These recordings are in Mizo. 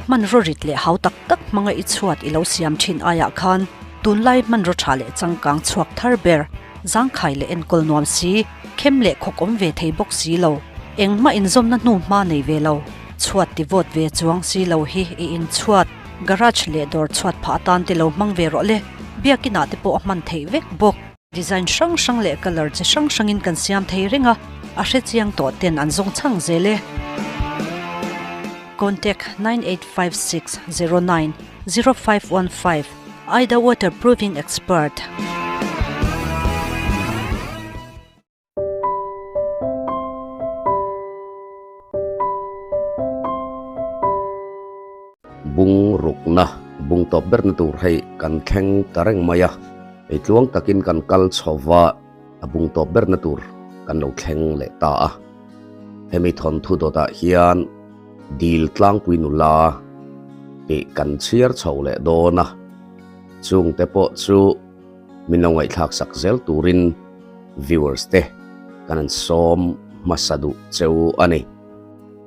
Hmanraw rit leh hau tak tak hmanga i chhuat i lo siam thin aiah khan tunlai hmanraw tha leh changkang chhuak thar ber, zangkhai leh enkawl nuam si, khem leh khawk awm ve thei bawk si lo, engmah inzawmna hnu hma nei ve lo, chhuat ti vawt ve chuang si lo hi i inchhuat, garage leh dawr chhuat phah atan te lo hmang ve rawh le, biakinah te pawh a hman theih vek bawk. Design hrang hrang leh colour chi hrang hrangin kan siam thei reng a, a hrechiang tawh ten an zawng chhang zel e. Contact 985609 0515 Aida Waterproofing Expert. Bung rukna, bung tawp berna tur hei kan thleng ta reng mai a, hei tluang takin kan kal chho va, a bung tawp berna tur kan lo thleng leh ta a. Hemi thawnthu dawtah hian dil tlangpui nula tih kan chhiar chho leh dawn a, chungte pawh chu min lo ngaihthlak sak zel turin viewers te kan an sawm hmasa duh cheu a ni.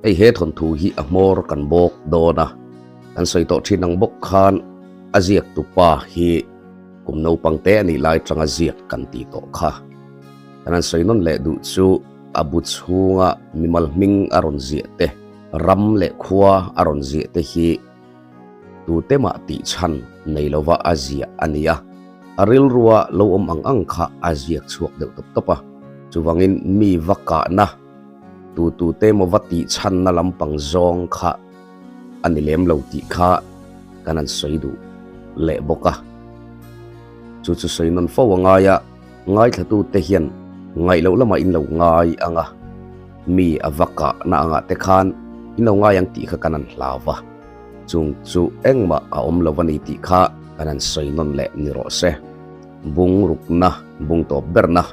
Hei he thawnthu hi a hmawr kan bawk dawn a, kan sawi tawh thin ang bawk khan a ziak tupa hi kum naupang te a nih lai tanga ziak kan tih tawh kha. Kan han sawi nawn leh duh chu a bu chhunga mimal hming a rawn ziah te, ram leh khua a rawn ziah te hi tute mah tih chhan nei lova a ziah a ni a, a rilrua lo awm ang ang kha a ziak chhuak deuh tawp tawp a, chuvangin mi va kahna tu tu te maw va tih chhanna lampang zawng kha a ni lem lo tih kha kan han sawi duh leh bawk a. Chu chu sawi nawn fo a ngai a, ngaithlatute hian ngaih loh lamah in lo ngai ang a, mi a va kahna angah te khan in lo ngai ang tih kha kan han hlau va, chung chu engmah a awm lo a ni tih kha kan han sawi nawn leh ni rawh se. Bung rukna, bung tawp berna.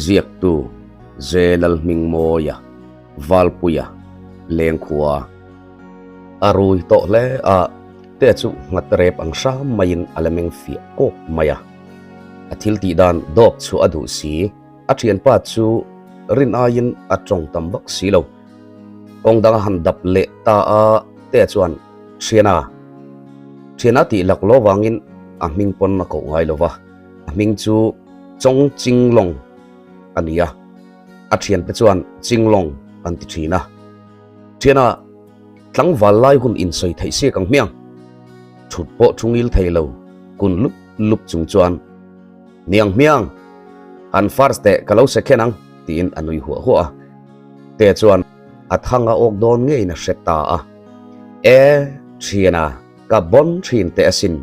Ziaktu, Zelalhmingmawia, Valpuia, Lengkhua. A rui tawh hle a, te chu nghat rep ang hram maiin a la meng fiah kawk mai a. A thil tih dan dawp chu a duh si, a thianpa chu rin aiin a tawng tam vak si lo. Kawng dang a han dap leh ta a, te chuan Thiana, Thiana tih laklawh vangin a hming pawn a koh ngai lo va, a hming chu Chong Ching Long a ni a, a thiante chuan Ching Long an ti thin a. Thiana tlangval lai hun insawi theih siak ang hmiang. Thut pawh thu ngil thei lo, kun lup lup chung chuan, Niang hmiang, han first teh ka lo second ang, tiin a nui huah huah a. Te chuan a thang a awk dawn ngeiin a hre ta a. E, thiana, ka bon thin teh asin,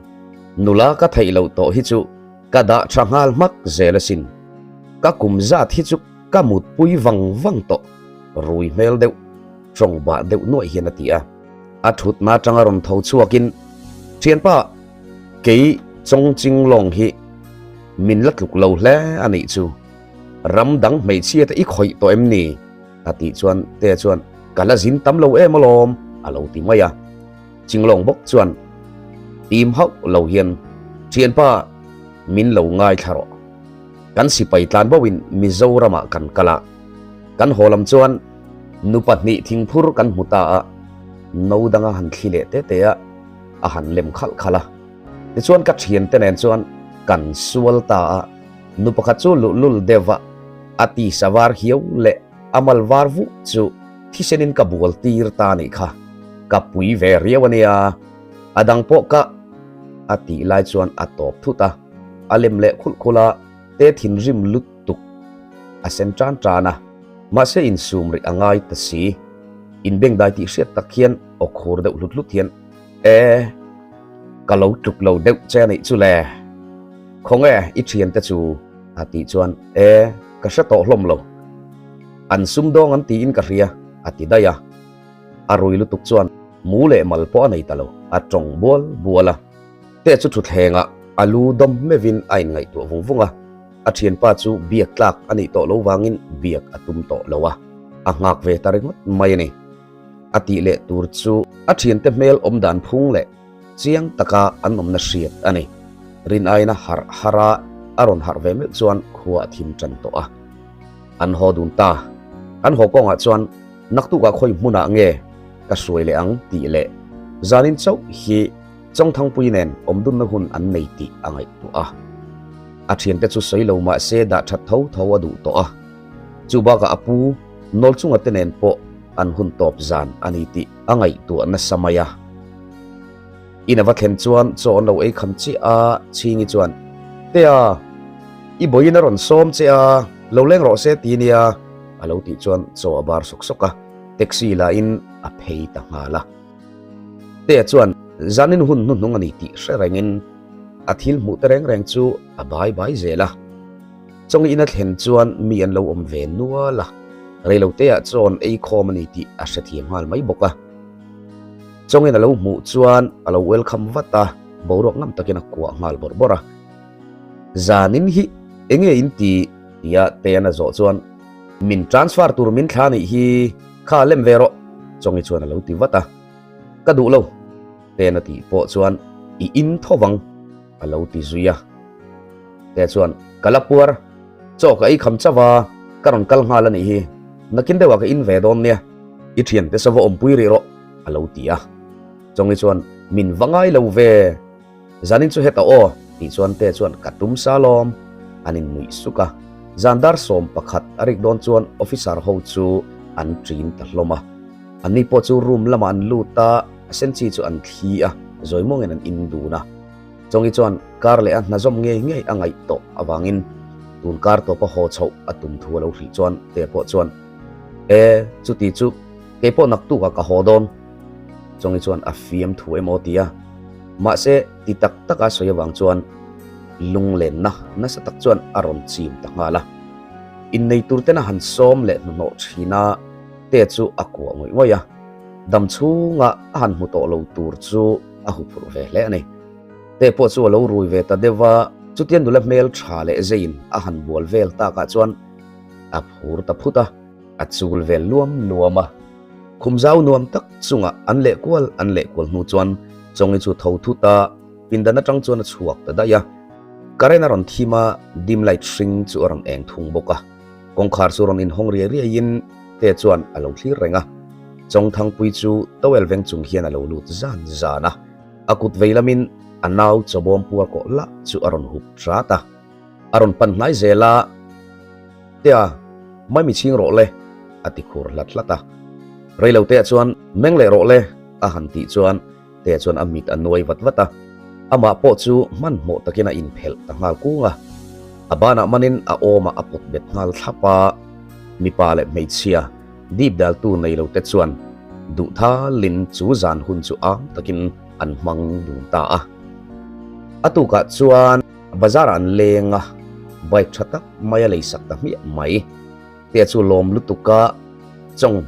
nula ka theih loh tawh hi chu Ka dah tha nghal hmak zel asin. Ka kum zat hi chu ka mutpui vang vang tawh, rui hmel deuh, tawng bah deuh nuaih hian a ti a. A thutna atanga rawn tho chhuakin, Thianpa, kei Chongching lawng hi min la tluk lo hle a nih chu. Ram dang hmeichhia te i khawih tawh em ni? a tih chuan Tea chuan, Ka la zin tam lo em alawm, a lo ti mai a. Chinglawng bawk chuan tim hauh lo hian, Thianpa, min lo ngaithla rawh. Kan sipai tlan boin Mizoramah kan kal a, kan haw lam chuan nu pahnih thingphur kan hmu ta a, no danga han thli leh te te a, a han lem khalh khalh a. Tichuan ka thiante nen chuan kan sual ta a, nu pakhat chu luhlul deuh a, a tisa var hiau leh a mal var vuh chu thisenin ka bual tir ta nih kha, ka pui ve riau a nia, a dang pawh ka a tih lai chuan a tawp thut a, a lem leh khulh khulh a, te thinrim lutuk a sen tan tan a, mahse insum rih a ngai ta si, inbengdai tih hriat tak hian aw khur deuh hlut hlut hian E, ka lo tluk lo deuh che a nih chu le, khawnge i thiante chu a tih chuan E, ka hre tawh hlawm lo. An sumdawng an tiin ka hria, a ti daih a. A rui lutuk chuan mu leh mal pawh a nei ta lo, a tawng bual bual a. Te chu thutthlengah a lu dawm meuhin a inngaihtuah vung vung a, a thianpa chu biak tlak a nih tawh lo vangin biak a tum tawh lo a, a nghak ve ta ringawt mai a ni. A tih leh tur chu a thiante hmel awm dan phung leh chiang taka an awmna hriat a ni. Rin aina harh harh a, a rawn harh ve meuh chuan khua a thim tan tawh a. An haw dun ta. An haw kawngah chuan naktukah khawi hmunah nge ka hruai leh ang tih leh Zanin chauh hi Chawngthangpui nen awmdunna hun an nei tih a ngaihtuah a. A thiante chu sawi lo mah se dah that tho tho a duh tawh a. Chu bakah a pu Nawlchunga te nen pawh an hun tawp zan a ni tih a ngaihtuah nasa mai a. In a va thlen chuan chaw an lo ei kham chiah a, Chhingi chuan, Tea, i bawiin a rawn sawm che a, lo leng rawh se ti nia, a lo tih chuan chaw a bar sawk sawk a, taxi lahin a phei ta nghal a. Tea chuan zanin hun hnuhnung a ni tih hre rengin a thil hmuh te reng reng chu a bai bai zel a. Chawngi in a thlen chuan mi an lo awm ve nual a, reiloteah chawn ei khawm a ni tih a hrethiam nghal mai bawk a. Chawngin a lo hmuh chuan a lo welcome vat a, boruak ngam takin a kuah nghal bawrh bawrh a. Zanin hi enge in ti? tia Tean a zawh chuan min transfer tur min thla nih hi kha lem ve rawh Chawngi chuan a lo ti vat a. Ka duh lo Tean a tih pawh chuan i in tho vang a lo ti zui a. Tea chuan ka la puar, chaw ka ei kham chauh a, ka rawn kal nghal a nih hi, nakin deuhah ka in ve dawn nia. I thiante sava awmpui rih rawh, a lo ti a. Chawngi chuan, Min va ngai lo ve, zanin chu heta aw, tih chuan Tea chuan, Ka tum sa lawm, an innuih suk a. Zan dar 11 a rik dawn chuan officer ho chu an ṭin ta hlawm a. Anni pawh chu room lamah an lut a, a senchi chu an thli a, zawi muangin an in dun a. Chawngi chuan kar leh a hna zawm ngei ngei a ngaih tawh avangin tun kar tawpa haw chhoh a tum thu a lo hrih chuan Tea pawh chuan, E, chuti chu kei pawh naktukah ka haw dawn. Chawngi chuan a fiam thu emaw ti a, mahse ti tak taka sawi avang chuan lunglenna nasa tak chuan a rawn chim ta nghal a. Innei tur tena han sawm leh hnuhnawh thin a, Tea chu a kuah ngawih ngawih a, dam chhunga a han hmu tawh lo tur chu a huphurh ve hle a ni. Te pawh chu a lo rui ve ta deuh a, chutia nula hmel tha leh zeiin a han bual vel takah chuan a phur ta phut a, a chul vel luam luam a. Khum zau nuam tak chungah an leh kual an leh kual hnu chuan Chawngi chu tho thut a, pindan atang chuan a chhuak ta daih a. Current a rawn thim a, dim light hring chu a rawn eng thung bawk a. Kawngkhar chu rawn inhawng riai riaiin Te chuan a lo thlir reng a. Chawngthangpui chu towel veng chung hian a lo lut zan zan a. A kut vei lamin a nau chawbawm puar kawh lah chu a rawn hup hrat a. A rawn pan hnai zel a, Tea, mai mi chhing rawh le, a ti khur hlat hlat a. Reilo Tea chuan, Meng leh rawh le, a han tih chuan Tea chuan a mit a nuai vat vat a. Amah pawh chu hmanhmawh takin a inphelh ta nghal kung a. A banah manin a awmah a pawt bet nghal thlap a. Mipa leh hmeichhia dip daltu nei lo te chuan duhthalin chu zan hun chu am takin an hmang dun ta a. A tukah chuan bazar ah an leng a, bike tha tak mai a leisak ta hmiah mai. Tea chu lawm lutuk a, Chawng,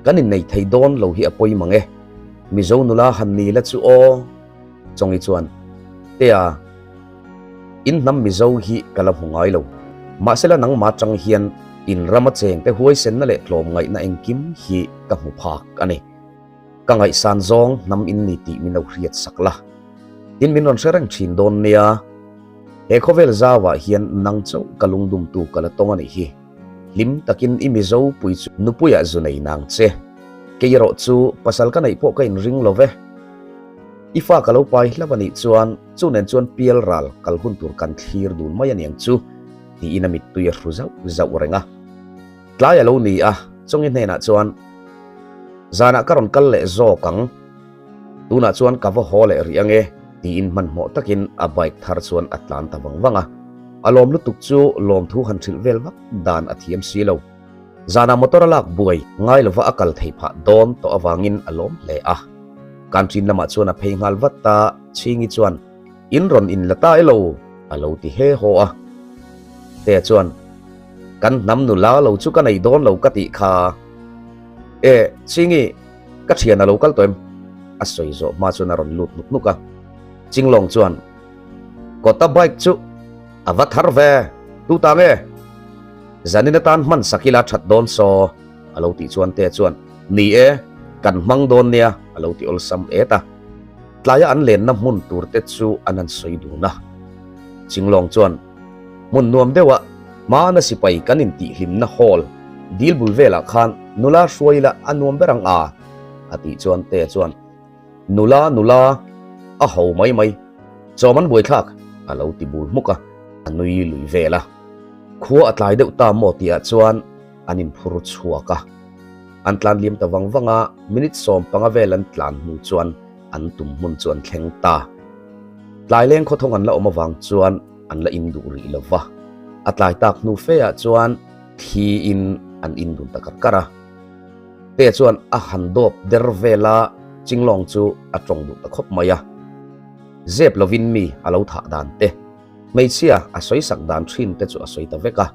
kan innei thei dawn lo hi a pawi mang e. Mizo nula han ni la chu aw. Chawngi chuan, Tea, in hnam Mizo hi ka la hmu ngai lo. Mahsela nangmah atang hian in rama chengte huaisenna leh tlawmngaihna engkim hi ka hmu phak a ni. Ka ngaihsan zawng hnam in ni tih min lo hriat sak la. Tin min rawn hre reng thin dawn nia. He khawvel zauah hian nang chauh ka lungdumtu ka la tawng a nih hi. Hlim takin i Mizo pui chu nupuiah zu nei nang che. Kei erawh chu pasal ka neih pawh ka inring lo ve. I fa ka lo pai hlauh a nih chuan chu nen chuan pial ral kal hun tur kan thlir dun mai a niang chu, tiin a mittui a hru zauh zauh reng a. Tlai a lo ni a, Chawngi hnenah chuan, Zanah ka rawn kal leh zawk ang, tunah chuan ka va haw leh rih ange, tiin hmanhmawh takin a bike thar chuan a tlan ta vang vang a. A lawm lutuk chu lawmthu han hrilh vel vak dan a thiam si lo. Zanah motor a lak buai ngai lova a kal thei phah dawn tawh avangin a lawm hle a. Canteen lamah chuan a phei nghal vat a, Chhingi chuan, In rawn in la ta elo? a lo ti he haw a. Tea chuan, Kan hnam nula lo chu ka nei dawn lo ka tih kha. E, Chhingi, ka thian a lo kal tawh em? A sawi zawh hma chuan a rawn lut nuk nuk a. Chinglawng chuan, Kawta bike chu a va thar ve, tu ta nge? Zanin atan hman sak ila that dawn saw, a lo tih chuan Tea chuan, Ni e, kan hmang dawn nia, a lo ti awlsam et a. Tlaia an lenna hmun tur te chu an han sawi dun a. Chinglawng chuan, Hmun nuam deuha hmana sipai kan intihhlimna hall dil bul velah khan nula hruai ila a nuam ber ang a, a tih chuan Tea chuan, Nula, nula, a ho mai mai, chawm an buaithlak, a lo ti bul hmuk a, a nui lui vel a. Khua a tlai deuh ta maw tihah chuan an inphur chhuak a. An tlan liam ta vang vang a, minute 15 vel an tlan hnu chuan an tum hmun chu an thleng ta. Tlai leng khawthawng an la awm avang chuan an la in duh rih lo va. A tlai tak hnu fe ah chuan thli in an in dun ta kar kar a. Te chuan a han dawp der vel a, Chinglawng chu a tawng duh ta khawp mai a. Zep lovin mi a lo thah dan te, hmeichhia a sawi sak dan thin te chu a sawi ta vek a.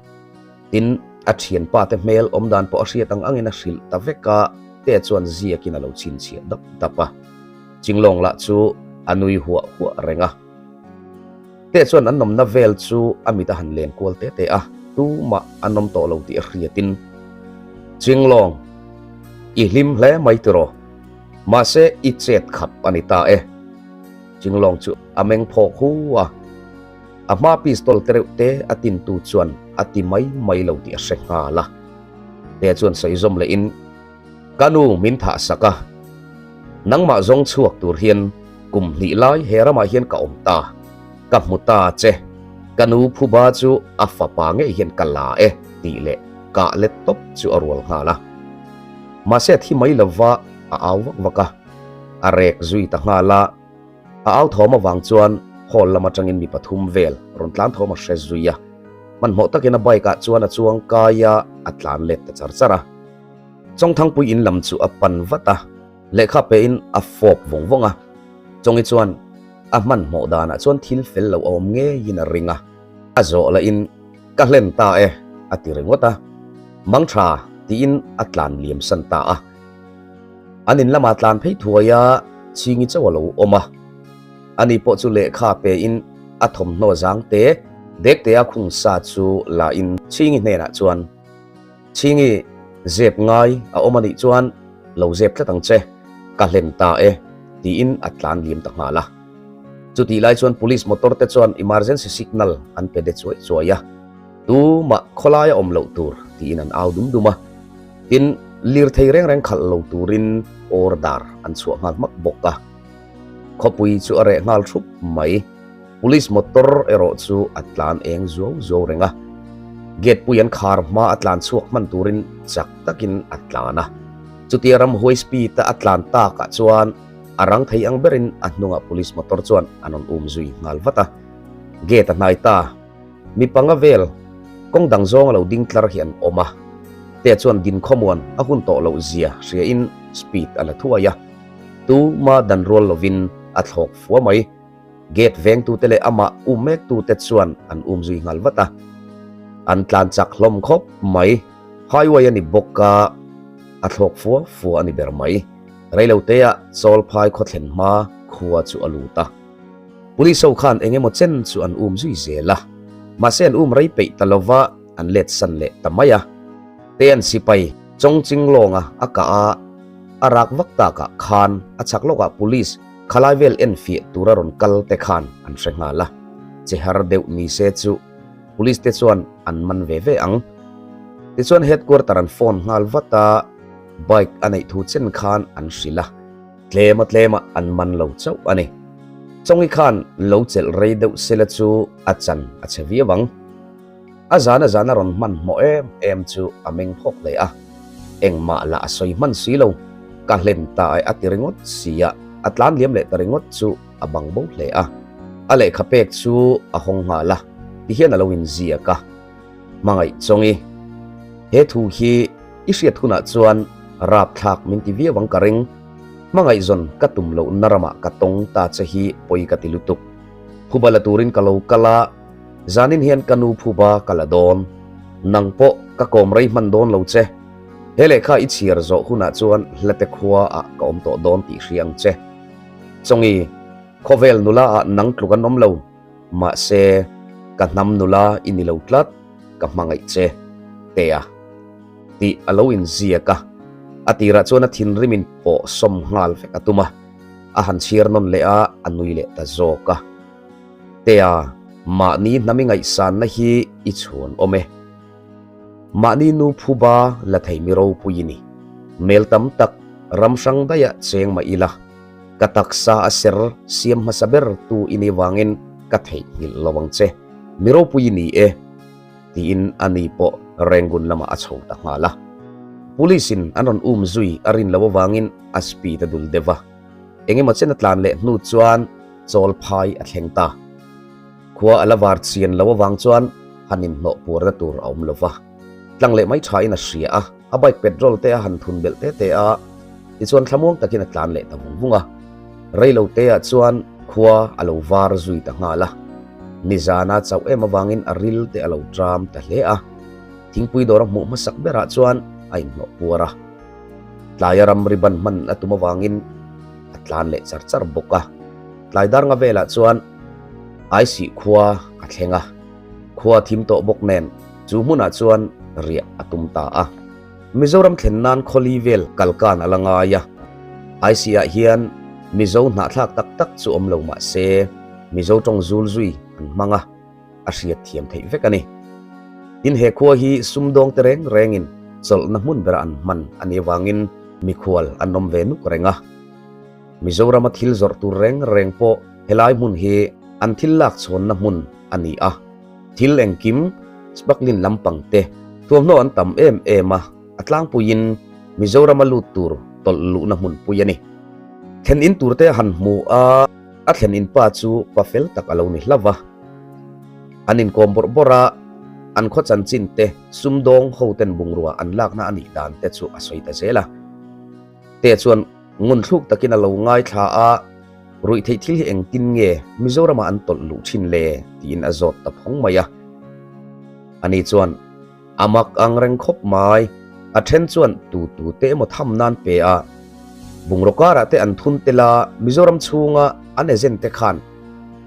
Tin, a thianpa te hmel awm dan pawh a hriat ang angin a hrilh ta vek a, Te chuan ziakin a lo chhinchhiah dap dap a. Chinglawng lah chu a nui huah huah reng a. Te chuan an nawmna vel chu a mit a han len kual te te a, tumah a nawm tawh lo tih a hriatin, Chinglawng, i hlim hle mai tiraw? Mahse i chet khap a ni ta e. Chinglawng chu a meng phawk hu a. A hma pistol te reuh te a tintu chuan a ti mai mai lo tih a hre nghal a. Te chuan sawi zawm lehin, Ka nu min thah sak a, nangmah zawng chhuak tur hian kum hnih lai he ramah hian ka awm ta, ka hmu ta che, ka nu phuba chu a fapa ngei hian ka la e tih leh kah let tawp chu a rual nghal a. Mahse a thi mai lova a au vak vak a, a rek zui ta nghal a. A au thawm avang chuan hall lam atangin mi pathum vel rawn tlan thawm a hre zui a, hmanhmawh takin a bike ah chuan a chuang kai a, a tlan let ta char char a. Chawngthangpui in lam chu a pan vat a, lehkha pein a fawp vawng vawng a. Chawngi chuan a hmanhmawh danah chuan thil fel lo a awm ngeiin a ring a, a zawh lahin ka hlen ta e a ti ringawt a, mangtha tiin a tlan liam san ta a. An in lamah tlan phei thuai a, Chhingi chauh a lo awm a. Ani pawh chu lehkha pein a thawmhnaw zang te dek te a khung sa chu la in Chhingi hnenah chuan, Chhingi, zep ngai a awm anih chuan lo zep tlat ang che, ka hlen ta e, tiin a tlan liam ta nghal a. Chutih lai chuan police motor te chuan emergency signal an pe de chuai chuai a, tumah khawlaia awm loh tur tiin an au dum dum a. Tin, lirthei reng reng khalh lo turin order an chhuah nghal hmak bawk a. Khawpui chu a reh nghal thup mai. Police motor erawh chu a tlan eng zuau zuau reng a. Gate pui an khar hma a tlan chhuak hman turin chak takin a tlan a. Chutia ramhuai speed a a tlan takah chuan a rang thei ang berin a hnungah police motor chuan an rawn um zui nghal vat a. Gate a hnai ta. Mi panga vel kawng dang zawnga lo ding tlar hi an awm a, Tea chuan din khawmuan a hun tawh loh zia hriain speed a la thuai a, tuma dan rual lovin a thlawk fua mai. Gate vengtute leh amah um mektute chuan an um zui nghal vat a, an tlan chak hlawm khawp mai. Highway a ni bawk a, a thlawk fua fua a ni ber mai. Reilotea Chawlphai khawthlen hma khua chu a lut a. Police ho khan eng emaw chen chu an um zui zel a, mahse an um rei peih ta lova an let san leh ta mai a. Te an sipai chawng ching lawnga a kah a, a rak vak takah khan a chhak lawkah police khalai vel en fiah tura rawn kal te khan an hre nghal a, che har deuh ni se chu police te chuan an man ve ve ang. Tichuan headquarter an phone nghal vat a, bike a neih thu chen khan an hrilh a. Tlema tlema an man lo chauh a ni. Chawngi khan lo chelh rei deuh sela chu a chan a che viau ang. A zana zana rawn hmanhmawh em em chu a meng phawk hle a. Engmah lah a sawi hman si lo. Ka hlen ta e a ti ringawt si a, a tlan liam leh ta ringawt chu a bang bo hle a. A lehkha pek chu a hawng nghal a, tihian a lo inziak a. Hmangaih Chawngi, he thu hi i hriat hunah chuan rapthlak min ti viau ang ka ring. Hmangaihzawn ka tum lohna ramah ka tawng ta che hi pawi ka ti lutuk. Phuba la turin ka lo kal a, zanin hian ka nu phuba ka la dawn. Nang pawh ka kawm rei hman dawn lo che. He lehkha i chhiar zawh hunah chuan hlate khua ah ka awm tawh dawn tih hria ang che. Chawngi, khawvel nula ah nang tluk an awm lo. Mahse, ka hnam nula i ni lo tlat, ka hmangaih che, Tea. Tih a lo inziak a, a tirah chuan a thinrimin pawh sawm nghal vek a tum a, a han chhiar nawn leh a, a nui leh ta zawk a. Tea, mahni hnam i ngaihsanna hi i chhuan awm e. Mahni nu phuba la thei mi ropui i ni. Mel tam tak ram hrang daih ah cheng mah ila. Ka taksa a ser siam hmasa ber tu i nih vangin ka theihnghilh lo ang che. Mi ropui i ni e, tiin a ni pawh Rangoon lamah a chho ta nghal a. Police in an rawn um zui a rin loh avangin a speed a dul deuh a. Engemaw chen a tlan leh hnu chuan chawl phai a thleng ta. Khua a la var chian loh avang chuan han inhnawh puarna tur a awm lo va. Tlang leh mai thain a hria a, a bike petrol te a han thun belh te te a, tichuan thlamuang takin a tlan leh ta vung vung a. Reilo te ah chuan khua a lo var zui ta nghal a. Nizana chauh em avangin a ril te a lo tram ta hle a. Thingpui dawr a hmuh hmasak berah chuan a inhnawh puar a. Tlaia ramri ban hman a tum avangin a tlan leh char char bawk a. Tlai dar nga velah chuan Aisih khua a thleng a. Khua thim tawh bawk nen chu hmunah chuan riah a tum ta a. Mizoram thlen nan khawli vel kalkan a la ngai a. IC-ah hian Mizo hnahthlak tak tak chu awm lo mah se Mizo tawng zul zui an hmang a, a hriat thiam theih vek a ni. Tin he khua hi sumdawng te reng rengin chawlhna hmun bera an hman a nih avangin mikhual an awm ve nuk reng a. Mizorama thil zawrh tur reng reng pawh helai hmun hi an thil lak chhawnna hmun a ni a. Thil engkim smuggling lampang te thuamhnaw an tam em em a, a tlangpuiin Mizorama lut tur tawlh luhna hmunpui a ni. Thlen in tur te a han hmu a, a thlen in pa chu pa fel tak a lo ni hlauh va. An inkawm bawrh bawrh a, an khaw chanchin te sumdawng ho ten bungrua an lakna a nih dan te chu a sawi ta zel a. Te chuan ngunthluk takin a lo ngaithla a, Ruih theih thil hi engtin nge Mizoramah an tawlh luh thin le? tiin a zawt ta phawng mai a. Ani chuan, A mak ang reng khawp mai, a then chuan tu tu te emaw tham nan pe a, bungraw karah te an thun tel a, Mizoram chhunga an agent te khan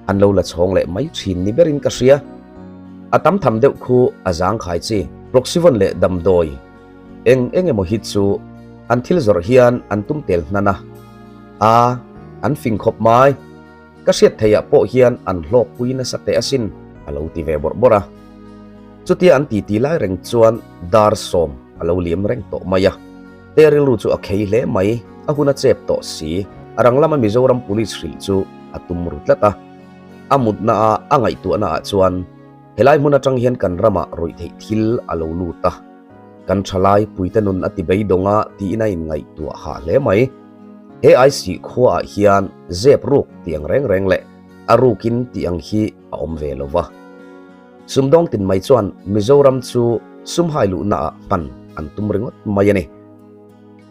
an lo la chhawng leh mai thin ni berin ka hria. A tam tham deuh khu a zangkhai chi, Proxivon leh damdawi Eng eng emaw hi chu an thil zawrh hian an tum tel hnan a, a, an fing khawp mai. Ka hriat theiah pawh hian an hlawkpui nasa teh asin, a lo ti ve bawrh bawrh a. Chutia an titi lai reng chuan dar sawm a lo liam reng tawh mai a. Te rilru chu a khei hle mai, a hun a chep tawh si. A rang lama Mizoram Police hrilh chu a tum ru tlat a. A mutna a a ngaihtuahna ah chuan helai hmun atang hian kan ramah rawih theih thil a lo lut a. Kan thalai puite nun a ti beidawng a tiin a inngaihtuah hah hle mai. He Aisih khuaah hian zep ruk tih ang reng reng leh a rukin tih ang hi a awm ve lo va. Sumdawng tin mai chuan Mizoram chu sumhai luhnaah hman an tum ringawt mai a ni.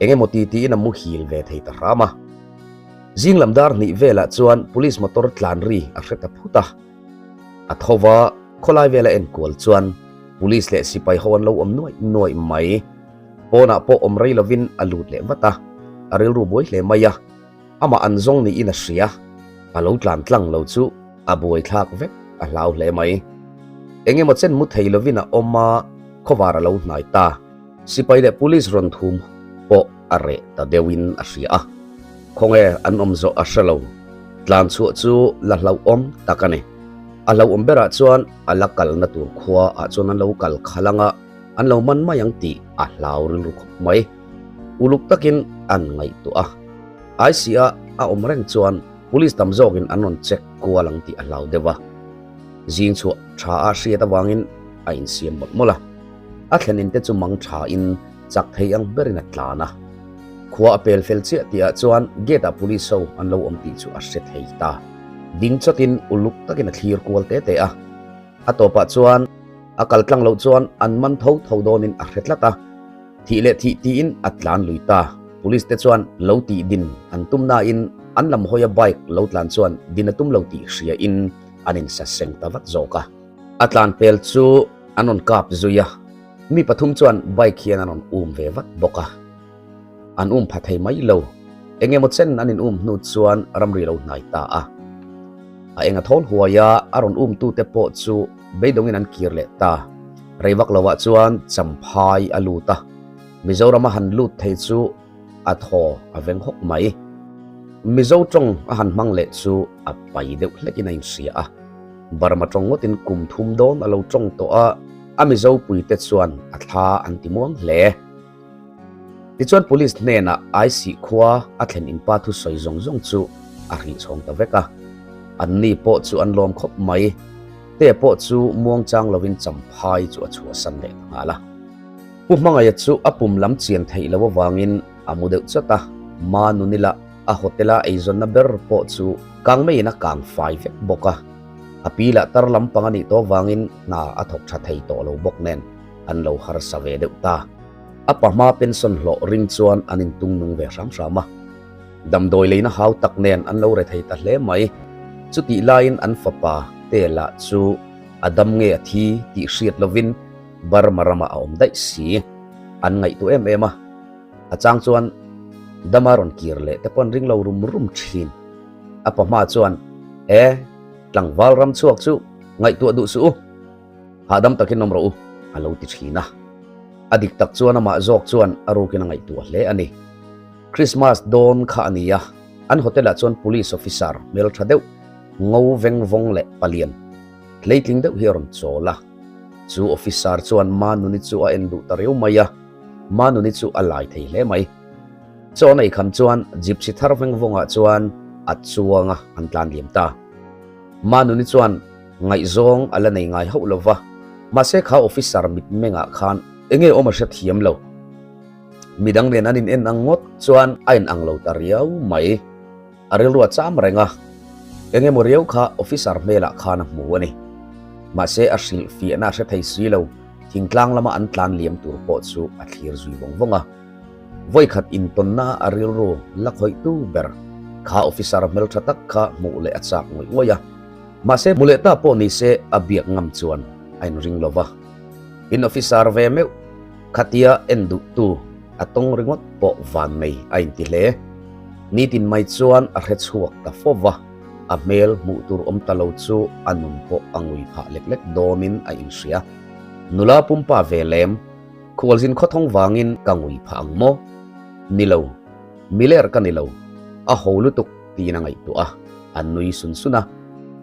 Eng emaw ti tiin a muhil ve thei ta hram a. Zinglam dar hnih velah chuan police motor tlan ri a hre ta phut a. A tho va, khawlai vela enkual chuan Police leh sipai ho an lo awm nuaih nuaih mai. Pawnah pawh awm rei lovin a lut leh vat a, a rilru buai hle mai a. Amah an zawng niin a hria, a lo tlan tlang lo chu a buai thlak vek a hlau hle mai. Eng emaw chen mu thei lovin a awm a, khawvar a lo hnai ta. Sipai leh Police rawn thum pawh a reh ta deuhin a hria a, khawnge an awm zawh a hre lo. Tlan chhuah chu la hlauhawm tak a ni. A hlauhawm berah chuan a la kalna tur khua ah chuan an lo kal khalh ang a, an lo man mai ang tih a hlau rilru khawp mai. Uluk takin an ngaihtuah a. IC-a a awm reng chuan Police tam zawkin an rawn check kual ang tih a hlau deuh a. Zing chhuah tha a hriat avangin a insiam mawlh mawlh a. A thlen in te chu mang tha in chak thei ang berin a tlan a. Khua a pel fel chiah tih ah chuan gate ah police ho an lo awm tih chu a hre thei ta. Ding chawtin uluk takin a thlir kual te te a. A tawpah chuan a kal tlang loh chuan an man tho tho dawnin a hre tlat a. Thih leh thih tiin a tlan lui ta. Police te chuan lo tih din an tum nain an lam hawia bike lo tlan chuan din a tum lo tih hria in an insaseng ta vat zawk a. A tlan pel chu an rawn kap zui a, mi pathum chuan bike hian an rawn um ve vat bawk a. An um pha thei mai lo, eng emaw chen an in um hnu chuan ramri lo hnai ta a. A eng a thawl huai a, a rawn um tute pawh chu beidawngin an kir leh ta. Rei vak lovah chuan Champhai a lut a, Mizoram a han lut thei chu a thaw a veng hawk mai. Mizo tawng a han hmang leh chu a pai deuh hlekin a inhria a. Burma tawng ngawtin kum thum dawn a lo tawng tawh a, a Mizo puite chuan a thla an ti muang hle. Tichuan Police hnenah Aisih khua a thlen inpa thusawi zawng zawng chu a hrih chhawng ta vek a. Anni pawh chu an lawm khawp mai. Te pawh chu muangchang lovin champhai chu a chhuahsan leh ta nghal a. Pu Hmangaia chu a pum lam chian theih loh avangin a mu deuh chawt a, Ma Nunila a hotel-a eizawnna ber pawh chu kang maiin a kang fai vek bawk a. A pi lah tar lampang a nih tawh avangin hna a thawk tha thei tawh lo bawk nen an lo harsa ve deuh ta. A pa hma pension hlawh ring chuan an intung nung ve hram hram a. Damdawi leina hau tak nen an lo re thei ta hle mai. Chutih laiin an fapa te lah chu a dam nge a thi tih hriat lovin Burma ramah a awm daih si. An ngaihtuah em em a. A chang chuan dama rawn kir leh te pawh an ring lo rum rum thin. A pa hma chuan, E, tlangval ram chhuak chu ngaihtuah duh suh u. Hahdam takin awm rawh u, a lo ti thin a. A dik tak chuan amah zawk chuan a rukin a ngaihtuah hle a ni. Christmas dawn kha a ni a, an hotel ah chuan police officer hmeltha deuh, ngo veng vawng leh palian hleitling deuh hi a rawn chawl a. Chu officer chuan Manuni chu a en duh ta riau mai a, Manuni chu a lai thei hle mai. Chaw nei kham chuan gypsy thar veng vawngah chuan a chuang a, an tlan liam ta. Manuni chuan ngaihzawng a la nei ngai hauh lo va, mahse kha officer mitmengah khan enge awm a hrethiam lo. Midang nen an in en ang ngawt chuan a in ang lo ta riau mai. A rilru a cham reng a, eng emaw riau kha officer hmelah khan a hmu a ni. Mahse a hrilh fiahna a hre thei si lo, thingtlang lama an tlan liam tur pawh chu a thlir zui vawng vawng a. Vawikhat intawnna a rilru la khawihtu ber kha officer hmeltha tak kha hmuh leh a chak ngawih ngawih a. Mahse hmu leh ta pawh ni se a biak ngam chuan a inring lo va. In officer ve meuh. Khatia en duhtu a tawng ringawt pawh van nei a inti hle. Nitin mai chuan a hre chhuak ta fo va, a hmel hmuh tur awm ta lo chu a nun pawh a ngui phah lek lek dawnin a inhria. Nula pumpa ve lem, khualzin khawthawng vangin ka ngui phah ang maw? Ni lo, miler ka ni lo, a ho lutuk tiin a ngaihtuah a, a nui sun sun a.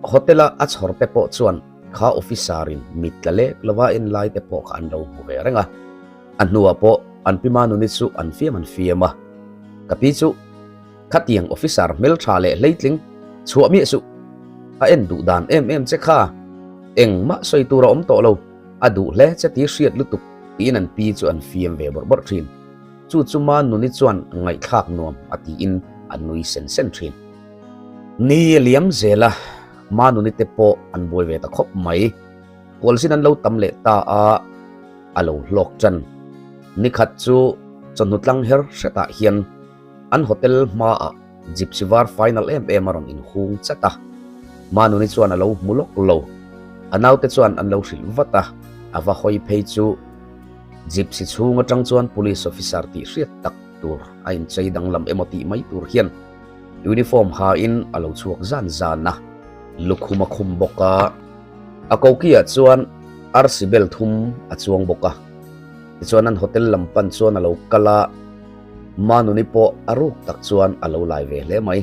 Hotel-a a chhawr te pawh chuan Kha officer in mit tla lek lova en lai te pawh kha an lo hmu ve reng a. A hnuah pawh an pi Manuni chu an fiam an fiam a. Ka pi chu khatiang officer hmeltha leh hleitling chhuah miah suh. A en duh dan em em che kha. Engmah sawi tur a awm tawh lo. A duh hle che ti hriat lutuk tiin an pi chu an fiam ve bawrh bawrh thin. Chu chu Manuni chuan ngaihthlak nuam a tiin a nui sen sen thin. Ni a liam zel a. Manuni te pawh an buai ve ta khawp mai. Kawlzin an lo tam leh ta a, a lo hlawk tan. Nikhat chu chawhnu tlang her hretah hian an hotel hmaah Gypsy var final em em a rawn inhung chat a. Manuni chuan a lo hmu lawk lo. A naute chuan an lo hrilh vat a, a va hawi phei chu Gypsy chhung atang chuan police officer tih hriat tak tur a inchei danglam emaw tih mai tur hian Uniform ha in a lo chhuak zan zan a, lukhum a khum bawk a, a koki ah chuan arsi bel thum a chuang bawk a. Tichuan an hotel lam pan chuan a lo kal a, Manuni pawh a ruk tak chuan a lo lai ve hle mai.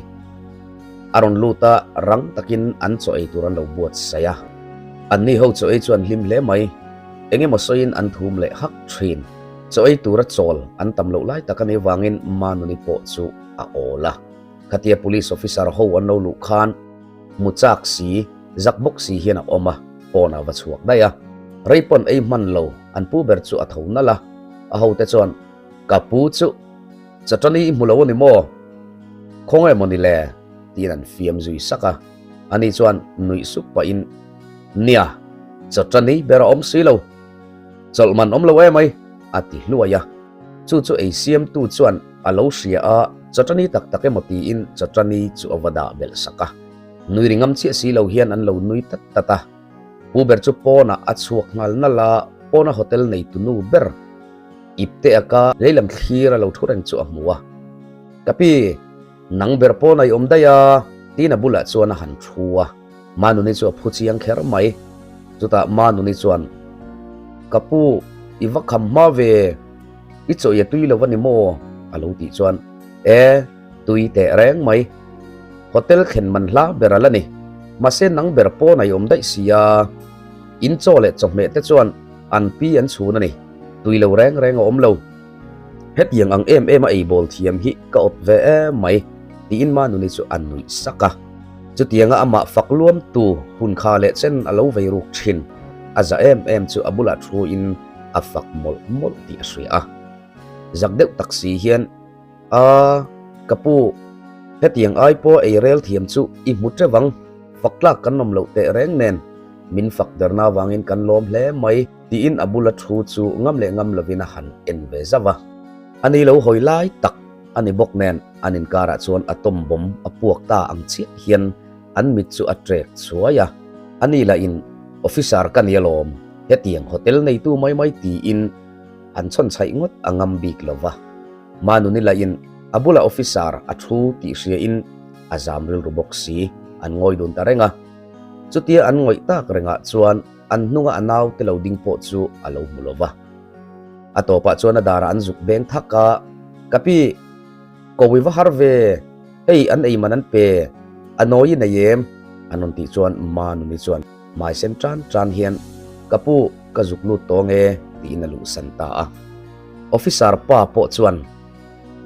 A rawn lut a, rang takin an chaw ei tur an lo buatsaih a. Anni ho chaw ei chu an hlim hle mai, eng emaw sawiin an thum leh hak thin. Chaw ei tura chawl an tam loh lai tak a nih avangin Manuni pawh chu a awl a. Khatia police officer ho an lo luh khan hmu chak si, zak bawk si hian a awm a, pawnah va chhuak daih a. Rei pawn ei hman lo, an pu ber chu a tho nalh a. A hote chuan, Ka pu chu Chatani i hmu lo a ni maw? Khawnge maw ni le? tiin an fiam zui sak a. Ani chuan nuih sup pahin, Nia, Chatani ber a awm si lo. Chawlh man awm lo emai, a ti hluai a. Chu chu ei siamtu chuan a lo hria a, chawṭani tak tak emaw tiin chawṭani chu a va dah belh sak a. Nui ri ngam chiah si lo hian an lo nui tat tat a. Pu ber chu pawnah a chhuak nghal nalh a, pawna hotel neitu nu ber ipte aka leilam thlir a lo thu reng chu a hmu a. Ka pi, nang ber pawnah i awm daih a, tiin a bulah chuan a han thu a. Manuni chu a phu chiang kher mai. Chutah Manuni chuan, Ka pu, i va kham hma ve, i chawi a tui lo a ni maw? a lo tih chuan, E, tui teh reng mai. Hotel thlen man hla ber a la ni. Mahse nang ber pawn a i awm daih si a. In chaw leh chawhmeh te chuan an pi an chhun a ni. Tui lo reng reng a awm lo. Hetiang ang em em a eibawl thiam hi ka awt ve em mai, tiin Manuni chu a nuih sak a. Chutianga amah fak luamtu hun kha leh chen a lo vei ruk thin. A za em em chu a bulah thu in a fak mawlh mawlh tih a hria a. Zak deuh tak si hian, A, ka pu, hetiang ai pawh ei rel thiam chu i hmu teuh ang, fak tlak kan awm loh teh reng nen, min fak derna avangin kan lawm hle mai, tiin a bula thu chu ngam leh ngam lovin a han en ve zauh a. A ni lo hawi lai tak a ni bawk nen an inkarah chuan atom bomb a puak ta ang chiah hian an mit chu a trek chhuai a. A ni lahin officer ka ni alawm, hetiang hotel neitu mai mai tiin an chhawn chhaih ngawt a ngam bik lo va. Manuni lahin a bulah officer a thu tih hriain a zam rilru bawk si, an ngawi dun ta reng a. Chutia an ngawih tak rengah chuan an hnunga a naute lo ding pawh chu a lo hmu lo va. A tawpah chuan a darah an zuk beng thak a, Ka pi, ko i va har ve, hei an ei man an pe, a nawi i nei em? An rawn tih chuan Manuni chuan hmai sen tan tan hian, Ka pu, ka zuk lut tawng e, tiin a luhsan ta a. Officer pa pawh chuan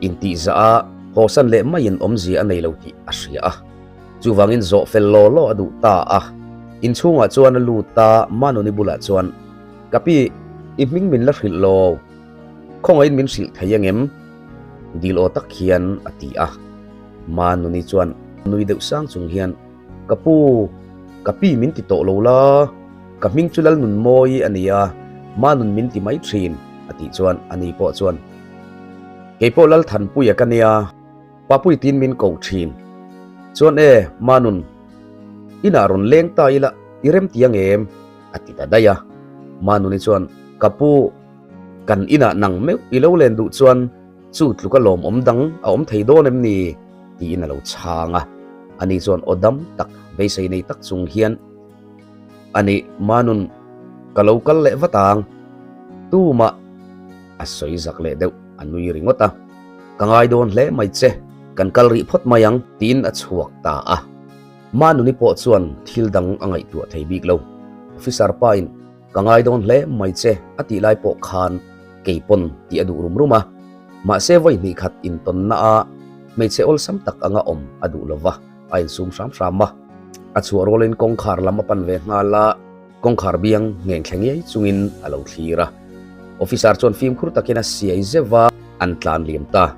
intihzah a hawsan leh maiin awmzia a nei lo tih a hria a. Chuvangin zawh fel law law a duh ta a. Inchhungah chuan a lut a, Manuni bulah chuan, Ka pi, i hming min la hrilh lo. Khawngaihin min hrilh thei angem? Dil aw tak hian a ti a. Manuni chuan nui deuh sang chung hian, Ka pu, ka pi min ti tawh lo la, ka hming chu Lalnunmawi a nia, Manun min ti mai thin, a tih chuan ani pawh chuan, Kei pawh Lalthanpuia ka nia, Papui tiin min ko thin. Chuan e, Manun, inah rawn leng ta ila i rem ti ang em? a ti ta daih a. Manuni chuan, Ka pu, kan inah nang meuh i lo len duh chuan Chu tluk a lawmawm dang a awm thei dawn em ni? tiin a lo chhang a. Ani chuan aw dam tak, beisei nei tak chung hian, Ani, Manun, ka lo kal leh vat ang. Tumah a sawi zak leh deuh, a nui ringawt a. Ka ngai dawn hle mai che, kan kal rih phawt mai ang, tiin a chhuak ta a. Manuni pawh chuan thil dang a ngaihtuah thei bik lo. Officer pain, Ka ngai dawn hle mai che a tih lai pawh khan kei pawn tih a duh rum rum a, mahse vawi hnih khat intawnna a hmeichhe awlsam tak anga awm a duh lova a insum hram hram a. A chhuah rualin kawngkhar lam a pan ve nghal a, kawngkhar biang ngheng thleng ngei chungin a lo thlir a. Officer chuan fimkhur takin a siai zeuh a, an tlan liam ta.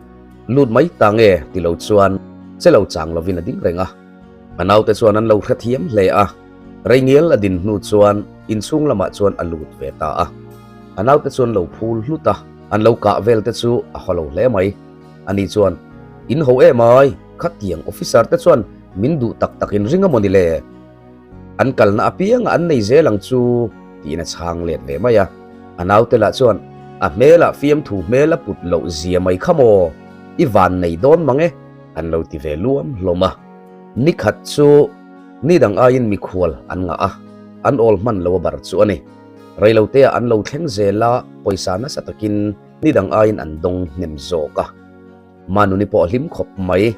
Lut mai ta nge ti lo chuan che lo chang lovin a ding reng a. A naute chuan an lo hrethiam hle a. Reingial a din hnu chuan inchhung lamah chuan a lut ve ta a. A naute chuan lo phul hlut a, an lo kah vel te chu a haw lo hle mai. Ani chuan, In ho em ai, khatiang officer te chuan min duh tak tak in ring a mawni le? An kalna apiangah an nei zel ang chu, tiin a chhang let ve mai a. A naute lah chuan, A hmelah fiamthu hmel a put loh zia mai kha maw? I van nei dawn mang e, an lo ti ve luam hlawm a. Nikhat chu. Ni dang aiin mikhual an ngah a, an awl hman lo a bar chu a ni. Reiloteah an lo thleng zel a, pawisa nasa takin ni dang aiin an dawng hnem zawk a. Manuni pawh a hlim khawp mai.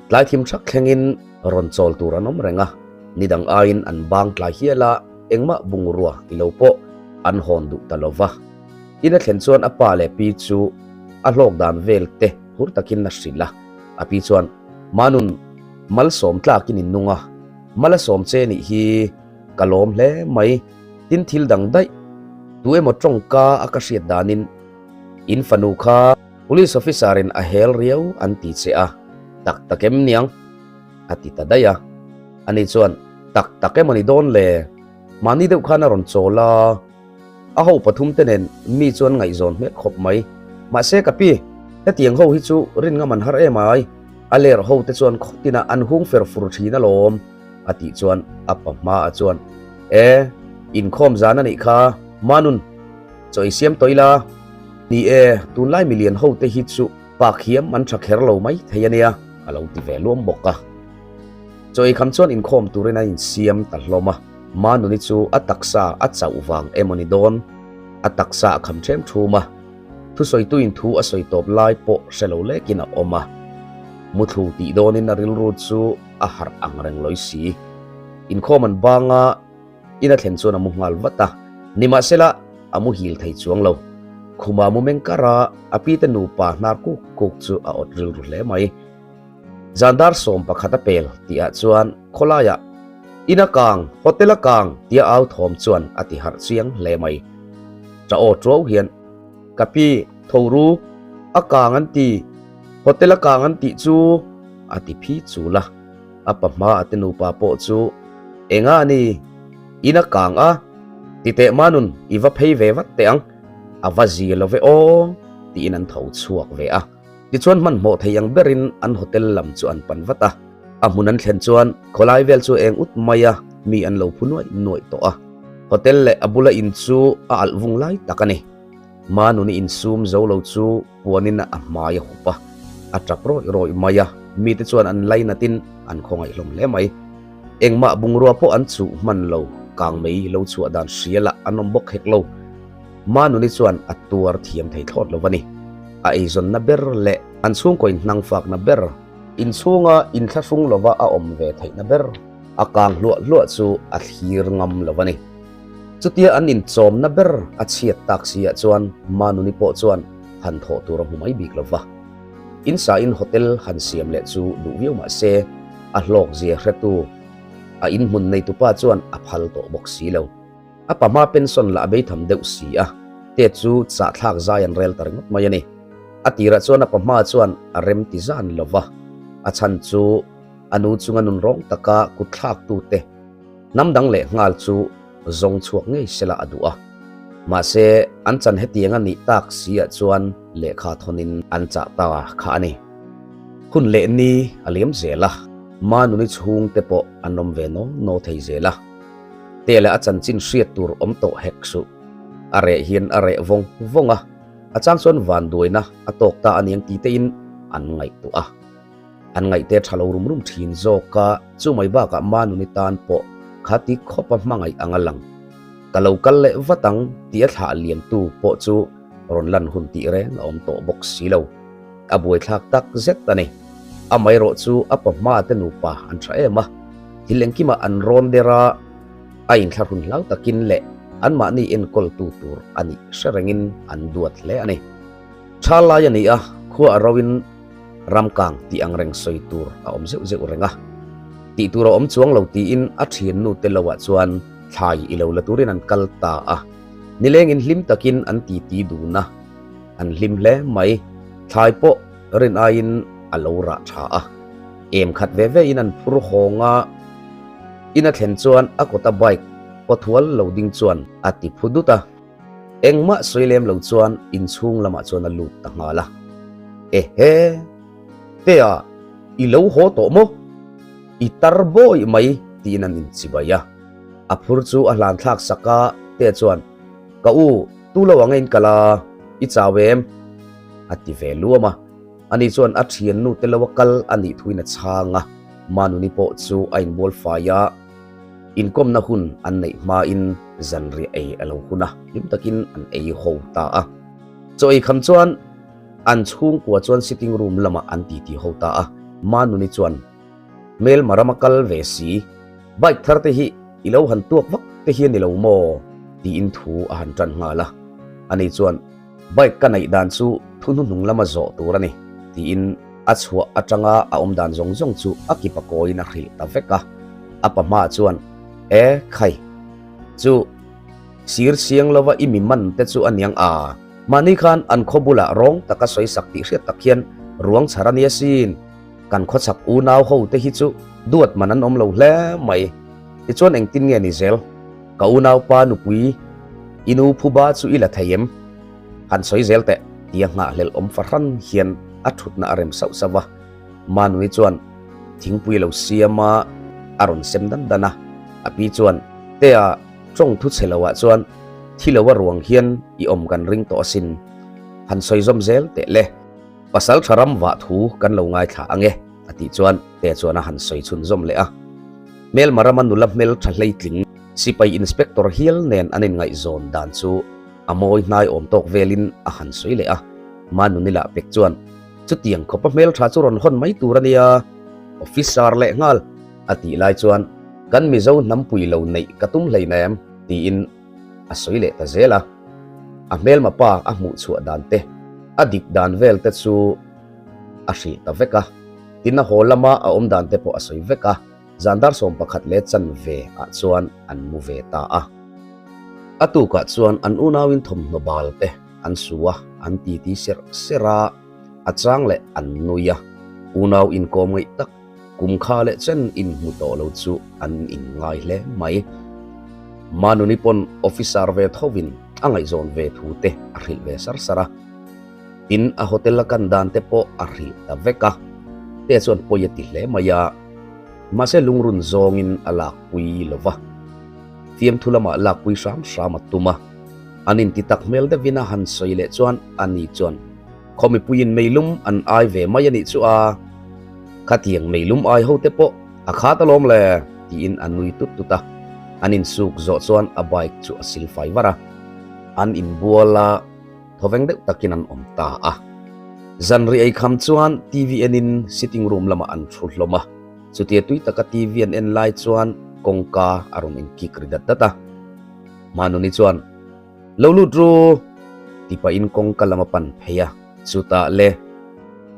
Tlai thim thak thlengin rawn chawl tur an awm reng a, ni dang aiin an bang tlai hial a, engmah bungrua i lo pawh an hawn duh ta lo va. In a thlen chuan a pa leh pi chu a hlawk dan vel te phur takin a hrilh a, a pi chuan, Manun, Malsawm tlakin in nung a, mal a sawm che nih hi ka lawm hle mai, tin thil dang daih tu emaw tawngka a ka hriat danin in fanu kha police officer in a hel riau an ti che a, tak tak em niang? a ti ta daih a, ani chuan tak tak emaw ni dawn le, mahni deuh khan a rawn chawl a. A ho pathum te nen mi chuan ngaihzawn hmel khawp mai. Mahse ka pi, hetiang ho hi chu rin ngam an har em ai, a ler ho te chuan khawtinah an hung fer fur thin alawm, a tih chuan a pa hmaah chuan, E, inkhawm zan a nih kha, Manun, chaw i siam tawh ila. Ni e, tunlai milian ho te hi chu pak hiam an tha kher lo mai thei a nia, a lo ti ve luam bawk a. Chaw ei kham chuan inkhawm turin a insiam ta hlawm a. Manuni chu a taksa a chauh vang emaw ni dawn? A taksa a kham ṭhem ṭhum a, thusawituin thu a sawi tawp lai pawh hre lo lekin a awm a. Muthlu tih dawnin a rilru chu a harh ang reng lawi si. Inkhawm an bang a, in a thlen chuan a mu nghal vat a, nimahsela a muhil thei chuang lo. Khuma mu meng kar a, a pite nupa hnar kuk kuk chu a awt rilru hle mai. Zan dar 11 a pel tihah chuan khawlaiah In a kang, hotel a kang tia au thawm chuan a ti harh chiang hle mai. Ṭa aw ṭuau hian Ka pi, tho ru, a kang an ti, hotel a kang an tih chu a ti phi chul a. A pa hma a te nupa pawh chu Enga a ni, in a kang a, ti teh manun i va phei ve vat teh ang, a va zi lo ve aw tiin an tho chhuak ve a. Tichuan hmanhmawh thei ang berin an hotel lam chu an pan vat a, a hmun an thlen chuan khawlai vel chu eng ut mai a, mi an lo phu nuaih nuaih tawh a. Hotel leh a bula in chu a alh vung lai tak a ni. Manuni insum zo lo chu puanin a hmai a hup a, a tap rawih rawih mai a, mite chuan an lainatin an khawngaih hlawm hle mai. Engmah bungrua pawh an chuh hman lo, kang mei lo chhuah dan hria lah an awm bawk hek lo. Manuni chuan a tuar thiam thei thlawt lo a ni. A eizawnna ber leh an chhungkaw inhnangfakna ber, inchhunga inthlahrung lova a awm ve theihna ber a kang hluah hluah chu a thlir ngam lo a ni. Chutia an inchawmna ber a chhiat tak siah chuan Manuni pawh chuan han thawh tur a hmu mai bik lo va. Insain hotel han siam leh chu duh viau mah se a hlawkzia hretu a inhmun neitupa chuan a phal tawh bawk si lo. A pa hma pension lah a beitham deuh si a, Tet chu chahthlak zai an rel ta ringawt mai a ni. A tirah chuan a pa hma chuan a rem ti zan lo va, a chhan chu a nu chunga nun rawng taka kut thlaktute hnam dang leh nghal chu zawng chhuak ngei sela a duh a. Mahse, an chan hetiang a nih tak si ah chuan lehkha thawnin an chah ta kha a ni. Hun leh ni a liam zel a, Manuni chhungte pawh an awm ve naw naw thei zel a. Te leh a chanchin hriat tur awm tawh hek suh. A reh hian a reh vawng vawng a, a chang chuan vanduaina a tawk ta a niang ti tein an ngaihtuah a. An ngaihte tha lo rum rum thin zawk a, chu mai bakah Manuni tan pawh kha ti khawp a hmangaih ang a lang. Ka lo kal leh vat ang tih a thlah liamtu pawh chu rawn lan hun tih reng a awm tawh bawk si lo. A buaithlak tak zet a ni. Amaherawh chu a pa hma te nupa an tha em a, thil engkimah an rawn der a, a inthlahrun hlau takin leh anmahni enkawltu tur a nih hre rengin an duat hle a ni. Tha lai a ni a, khua a roin ramkang tih ang reng sawi tur a awm zeuh zeuh reng a. Tih tur a awm chuang lo tiin a thiannu te loah chuan thlai i lo la turin an kal ta a, nilengin hlim takin an titi dun a. An hlim hle mai. Thlai pawh rin aiin a lo rah tha a. Em khat ve ve in an phur hawng a. In a thlen chuan a kawta bike pawthual lo ding chuan a ti phu dut a. Engmah sawi lem lo chuan inchhung lamah chuan a lut ta nghal a. Ehe! Tea, i lo haw tawh maw? I tar bawih mai tiin an inchibai a. A phur chu a hlan thlak sak a, Tea chuan, Ka u, tu lo ang a in kal a, i chau em? A ti ve luam a. Ani chuan a thiannu te lo a kal a nih thuin a chhang a, Manuni pawh chu a inbual fai a, inkawmna hun an neih hmain zanriah ei a lo hun a, hlim takin an ei ho ta a. Chaw ei kham chuan an chhungkua chuan sitting room lamah an titi ho ta a, Manuni chuan Hmelma rama kal ve si, bike thar te hi i lo han tuak vak te hi a ni lo maw? tiin thu a han tan nghal a. Ani chuan, Bike ka neih dan chu thu hnuhnung lama zawh tur a ni, tiin a chhuah atanga a awm dan zawng zawng chu a kipa kawiin a hrilh ta vek a. A pa hmaah chuan, E khai, chu sir siang lova i mi man te chu a niang a, mahni khan an khaw bulah rawng taka sawi sak tih hriat tak hian ruang chhar a nia sin, Kan khawchhak unau ho te hi chu duat man an awm lo hle mai. Tichuan engtin nge ni zel? Ka unaupa nupui i nu phuba chu i la thei em? Han sawi zel teh tia nghahhlelh awm fahran hian a thutna a rem sauh sauh a. Manui chuan thingpui a lo siam a, a rawn sem dan dan a. A pi chuan, Tea, tawng thu chhe loah chuan thi lo a ruang hian i awm kan ring tawh asin. Han sawi zawm zel teh le. Pasal tha ram vah thu kan lo ngaithla ang e, a tih chuan Te chuan a han sawi chhunzawm leh a. Hmelma rama nula hmel tha hleitling sipai inspector hial nen an inngaihzawn dan chu a mawi hnai awm tawk velin a han sawi leh a. Manuni lah pek chuan, Chutiang khawpa hmel tha chu rawn hawn mai tur a nia, officer leh nghal, a tih lai chuan, Kan Mizo hnampui lo neih ka tum hleinem, tiin a sawi leh ta zel a. A hmelma pa a hmuh chhuah dan te, a dik dan vel te chu a hrih ta vek a. Tin a haw lama a awm dan te pawh a sawi vek a. Zan dar 11 leh chanve ah chuan an mu ve ta a. A tukah chuan an unauin thawmhnaw bal te an su a, an titi serh serh a, a chang leh an nui a. Unau inkawm ngaih tak kum kha leh chen inhmu tawh lo chu an inngai hle mai. Manuni pawn officer ve thovin a ngaihzawn ve thu te a hrilh ve sar sar a. Tin a hotel a kan dan te pawh a hrilh ta vek a. Te chuan pawi a ti hle mai a. Mahse lungrun zawngin a lakpui lo va, fiamthu lamah lakpui hram hram a tum a. An inti tak hmel deuhin a han sawi leh chuan ani chuan, Khaw mipuiin meilum an ai ve mai a nih chu a, khatiang meilum ai ho te pawh a khat alawm le, tiin a nui tut tut a. An insuk zawh chuan a bike chu a silfai var a, an inbual a. Thawveng deuh takin an awm ta a. Zanri ei kham chuan TV enin sitting room lamah an thu hlawm a. Chutia tui taka TV an en lai chuan kawngka a rawn inkik ri dat dat a. Manuni chuan, Lo lut ru! ti pahin kawngka lam a pan phei a. Chutah le,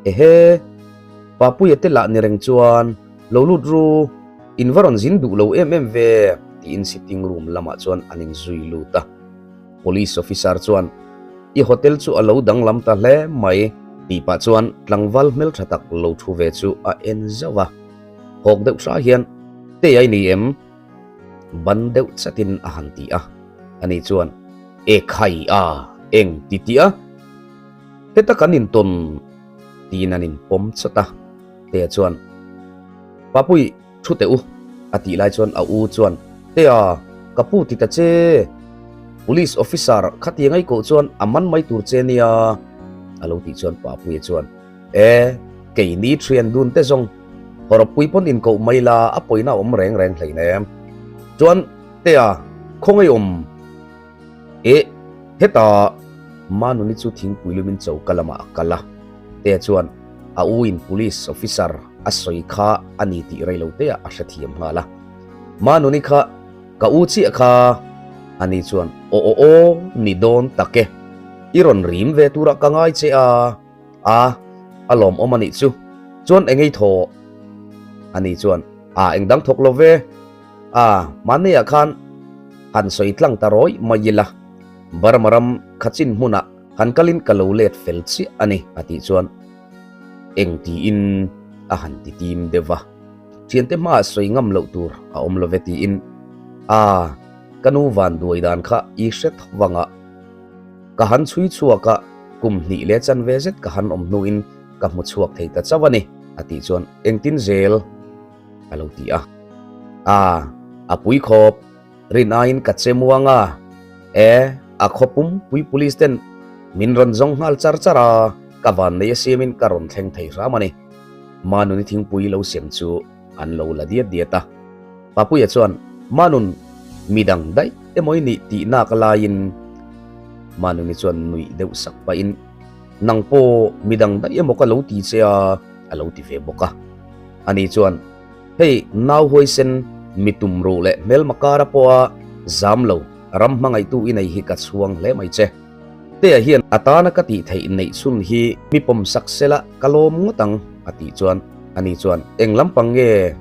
Ehe! Papuia te lah ni reng chuan, Lo lut ru! In va rawn zin duh lo em em ve! tiin sitting room lamah chuan an inzui lut a. Police officer chuan, I hotel chu a lo danglam ta hle mai, tih pah chuan tlangval hmeltha tak lo thu ve chu a en zauh a. Hawk deuh hra hian, Tei ai ni em? Ban deuh chatin a han ti a. Ani chuan, E khai a, eng ti tih a? Heta kan intawn tiin an inpawm chawt a. Tea chuan, Papui, Thu teh u, a tih lai chuan a u chuan, Tea, ka pu ti ta che. Police officer khatiang ai koh chuan a man mai tur che nia, a lo tih chuan Papuia chuan, E, keini thian dun te zawng, hawrawppui pawn inkoh mai la a pawina a awm reng reng hleinem. Chuan, Tea, khawngaih awm. Eh, hetah Manuni chu thingpui lumin choka lamah a kal a, Tea chuan a u in police officer a sawi kha a ni tih rei lo teah a hrethiam nghal a. Manuni kha ka u chiah kha a ni chuan aw aw aw ni dawn tak e, i rawn rim ve turah ka ngai che a, a a lawmawm a nih chu, chuan engei thaw a ni chuan a engdang thawk lo ve. A, mahniah khan han sawi tlang ta rawih mai ila, Burma ram Kachin hmunah han kalin ka lo let fel chiah a ni, a tih chuan eng tiin a han ti tim deuh va. Thiante hmaah sawi ngam loh tur a awm lo ve tiin, A, ka nu van duai dan kha i hre tho vang a, ka han chhui chhuak a, kum hnih leh chanve zet ka han awm hnuin ka hmu chhuak thei ta chauh a ni, a tih chuan engtin zel a lo ti a. A, a pui khawp, rin aiin ka che muang a, e, a khaw pum pui police ten min rawn zawng nghal char char a, ka van nei a siamin ka rawn thleng thei hram a ni. Manuni thingpui lo sem chu an lo la diat diat a. Papuia chuan, Manun, midang daih emaw i nih tih nak laiin Manuni chuan nuih deuh sak pahin, Nang pawh midang daih emaw ka lo ti che a, a lo ti ve bawk a. Ani chuan, Hei, nau huaisen, mi tum ruh leh hmelma kara pawha zam lo, ram hmangaihtu i nei hi ka chhuang hle mai che. Tea hian a tana ka tih theih neih chhun hi mi pawm sak sela ka lawm ngawt ang, a tih chuan ani chuan, Eng lampang nge?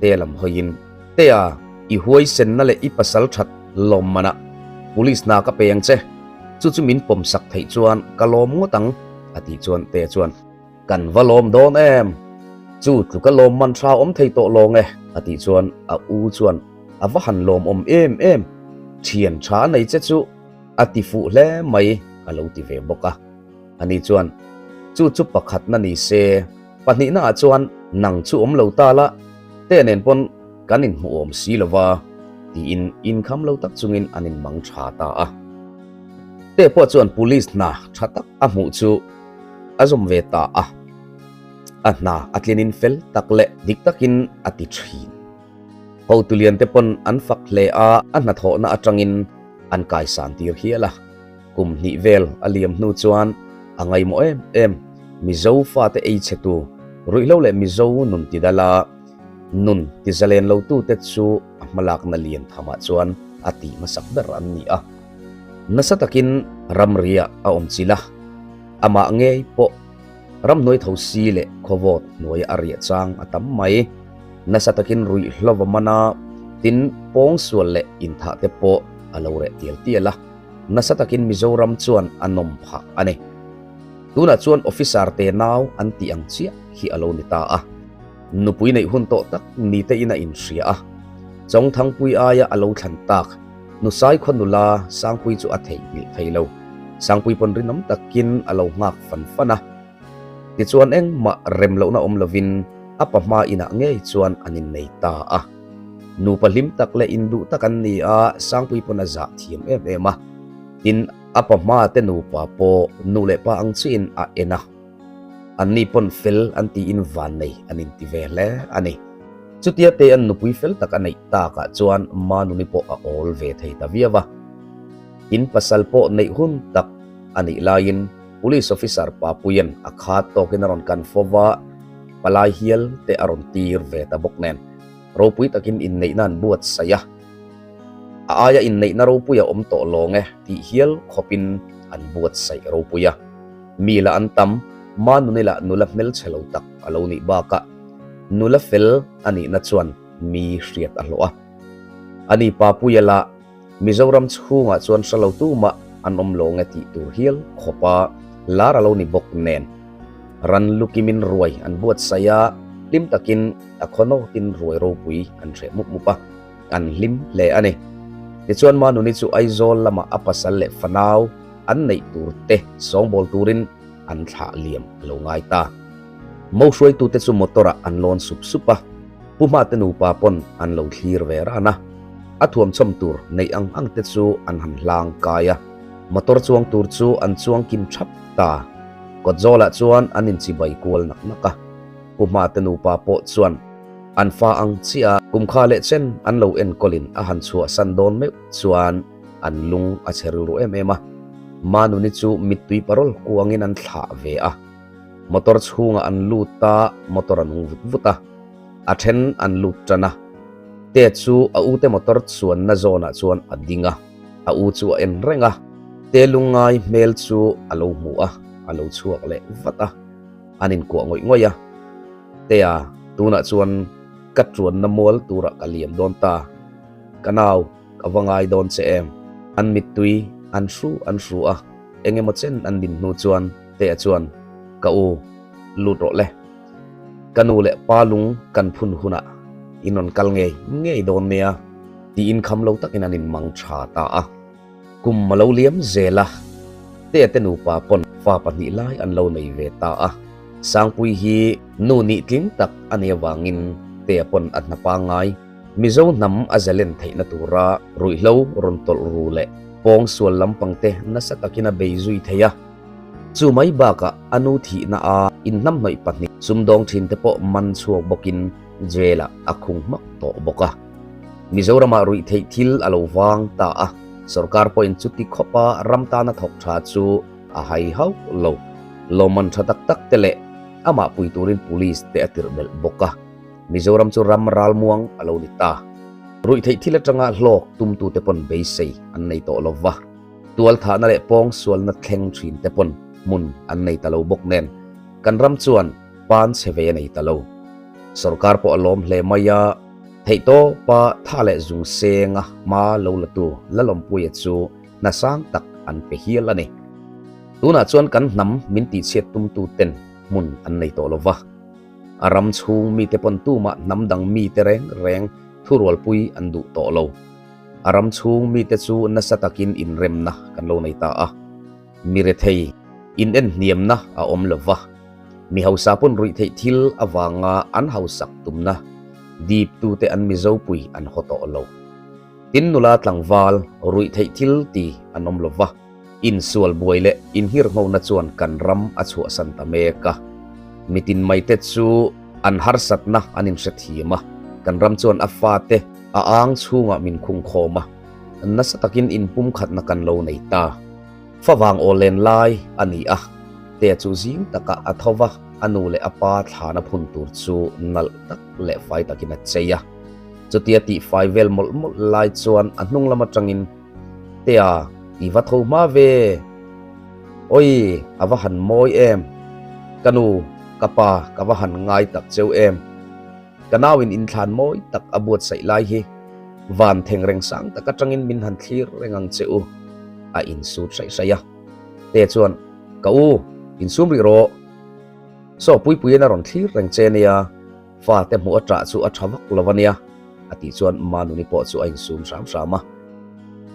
Tea lam hawiin, Tea, i huaisenna leh i pasal that lawm manah police hna ka pe ang che. Chu chu min pawm sak theih chuan ka lawm ngawt ang, a tih chuan Tea chuan, Kan va lawm dawn em? Chu tluka lawm man tha awm thei tawh lawng e, a tih chuan a u chuan a va han lawm awm em em, thian tha nei che chu a ti fuh hle mai a lo ti ve bawk a. Ani chuan, Chu chu pakhatna ni se, pahnihna ah chuan nang chu awm lo ta la, te nen pawn kan inhmu awm si lo va, tiin inkham lo tak chungin an inmang tha ta a. Te pawh chuan police hna tha tak a hmuh chu a zawm ve ta a, a hna a tlinin fel tak leh dik takin a ti thin. Hotu lian te pawn an fak hle a, a hnathawhna atangin an kaisan tir hial a. Kum hnih vel a liam hnu chuan a ngaihmawh em em, Mizo fate ei chhetu, ruihhlo leh Mizo nun tidal a, nun tizalen lotute chu a hmalakna lian thamah chuan a tih hmasak ber an ni a. Nasa takin ramriah a awm chilh a, amah ngei pawh ramhnuai tho si leh khawvawt hnuaia a riah chang a tam mai. Nasa takin ruih hlova man a, tin pawngsual leh inthah te pawh a lo reh tial tial a, nasa takin Mizoram chuan a nawm phah a ni. Tunah chuan officer te nau an tih ang chiah hi a lo ni ta a. Nupui neih hun tawh tak ni te in a inhria a, Chawngthangpui aia a lo thlan tak Nusai khaw nula Sangpui chu a theihnghilh thei lo. Sangpui pawn rinawm takin a lo nghak fan fan a. Tichuan engmah rem lohna awm lovin a pa hma inah ngei chuan an innei ta a. Nupa hlim tak leh induh tak an ni a, Sangpui pawn a zah thiam em em a. Tin, a pa hma te nupa pawh nu leh pa ang chiin a en a. Anni pawn fel an tiin vannei an inti ve hle a ni. Chutia te an nupui fel tak a neih takah chuan Manuni pawh a awl ve thei ta viau a. In pasal pawh neih hun tak a nih laiin Police Officer Papuia'n a khat tawkin a rawn kan fo va, palai hial te a rawn tir ve ta bawk nen ropui takin inneihna an buatsaih a. A aia inneihna ropui a awm tawh lawng e tih hial khawpin an buatsaih ropui a. Mi lah an tam, Manuni lah nula hmelchhe lo tak a lo nih bakah nula fel a nihna chuan mi hriat a hlawh a. Ani Papuia lah Mizoram chhungah chuan hre lo tumah an awm lo nge tih tur hial khawpa lar a lo ni bawk nen. Ran lukimin ruai an buatsaih a, hlim takin a khawnawtin ruai ropui an hreh mup mup a, an hlim hle a ni. Tichuan Manuni chu Aizawl lamah a pasal leh fanau an neih tur te sawngbawl turin an thlah liam a lo ngai ta. Mo hruaitute chu motor ah an lawn sup sup a, Pu Hmate nupa pawn an lo thlir ve ran a. A thuamchawm tur neih ang ang te chu an han hlang kai a, motor chuang tur chu an chuang kim thap ta. Kawtzawlah chuan an inchibai kual nak nak a, Pu Hmate nupa pawh chuan an fa ang chiah a, kumkha leh chen an lo enkawlin a han chhuahsan dawn meuh chuan an lung a chhe rilru em em a, Manuni chu mittui parawl kuangin an thlah ve a. Motor chhungah an lut a, motor a nung vut vut a, a then an lut tan a. Te chu a ute motor chuanna zawnah chuan a ding a, a u chu a en reng a. Te lungngai hmel chu a lo hmu a, a lo chhuak leh vat a, an inkuah ngawih ngawih a. Tea, tunah chuan ka chuanna mual turah ka liam dawn ta, ka nau. Ka va ngai dawn che em? An mittui an hru an hru a, eng emaw chen an din hnu chuan Tea chuan, Ka u, lut rawh le. Ka nu leh pa lung kan phun hunah in rawn kal ngei ngei dawn nia, tiin kham lo takin an inmang tha ta a. Kum a lo liam zel a, Tea te nupa pawn fa pahnih lai an lo nei ve ta a. Sangpui hi nu nih tling tak a nih avangin Tea pawn a hna pangngai. Mizo hnam a zalen theihna tura ruihhlo rawn tawlh ru leh pawngsual lampangte nasa takin a bei zui thei a. Chu mai bakah a nu thihna a inhnamhnawih pahnih sumdawng thinte pawh man chhuak bawkin jail-ah a khung hmak tawh bawk a. Mizoramah ruih theih thil a lo vang ta a, sorkar pawhin chuti khawpa ram tana thawk tha chu a hai hauh lo. Lawmman tha tak tak te leh amah pui turin police te a tirh belh bawk a. Mizoram chu ram ralmuang a lo ni ta. Ruihtheih thil atanga hlawk tumtute pawn beisei an nei tawh lo va, tualthahna leh pawngsualna thleng thinte pawn hmun an nei ta lo bawk nen, kan ram chuan pan chhe ve a nei ta lo. Sorkar pawh a lawm hle mai a, theihtawpa tha leh zung senga hma lo latu Lalawmpuia chu hna sang tak an pe hial a ni. Tunah chuan kan hnam min tihchhiat tumtuten hmun an nei tawh lo va. A ram chhung mite pawn tumah hnam dang mite reng reng thurualpui an duh tawh lo. A ram chhung mite chu nasa takin inremna kan lo nei ta a. Mi rethei inenhniamna a awm lo va. Mi hausa pawn ruih theih thil avanga an hausak tumna dip tute an Mizopui an haw tawh lo. Tin nula tlangval ruih theih thil ti an awm lo va. Insual buai leh inhirhngona chuan kan ram a chhuahsan ta mek a. Mitin maite chu an harsatna an inhrethiam a, kan ram chuan a fate a ang chhungah min khungkhawm a, nasa takin inpumkhatna kan lo nei ta. Favang aw len lai a ni a, Tea chu zing takah a tho va, a nu leh a pa thlana phun tur chu nalh tak leh fai takin a chei a. Chutia tihfai vel mawlh mawlh lai chuan a hnung lam atangin, Tea! I va tho hma ve. Awi, a va han mawi em. Ka nu, ka pa, ka va han ngai tak cheu em. Ka nauin inthlan mawi tak a buatsaih lai hi van thengreng sang tak atangin min han thlir reng ang che u, a insut hraih hraih a. Te chuan, Ka u, insum rih rawh. Saw Puipuiin a rawn thlir reng che nia, fate hmuh a ṭah chu a ṭha vak lo a nia, a tih chuan Manuni pawh chu a insum hram hram a.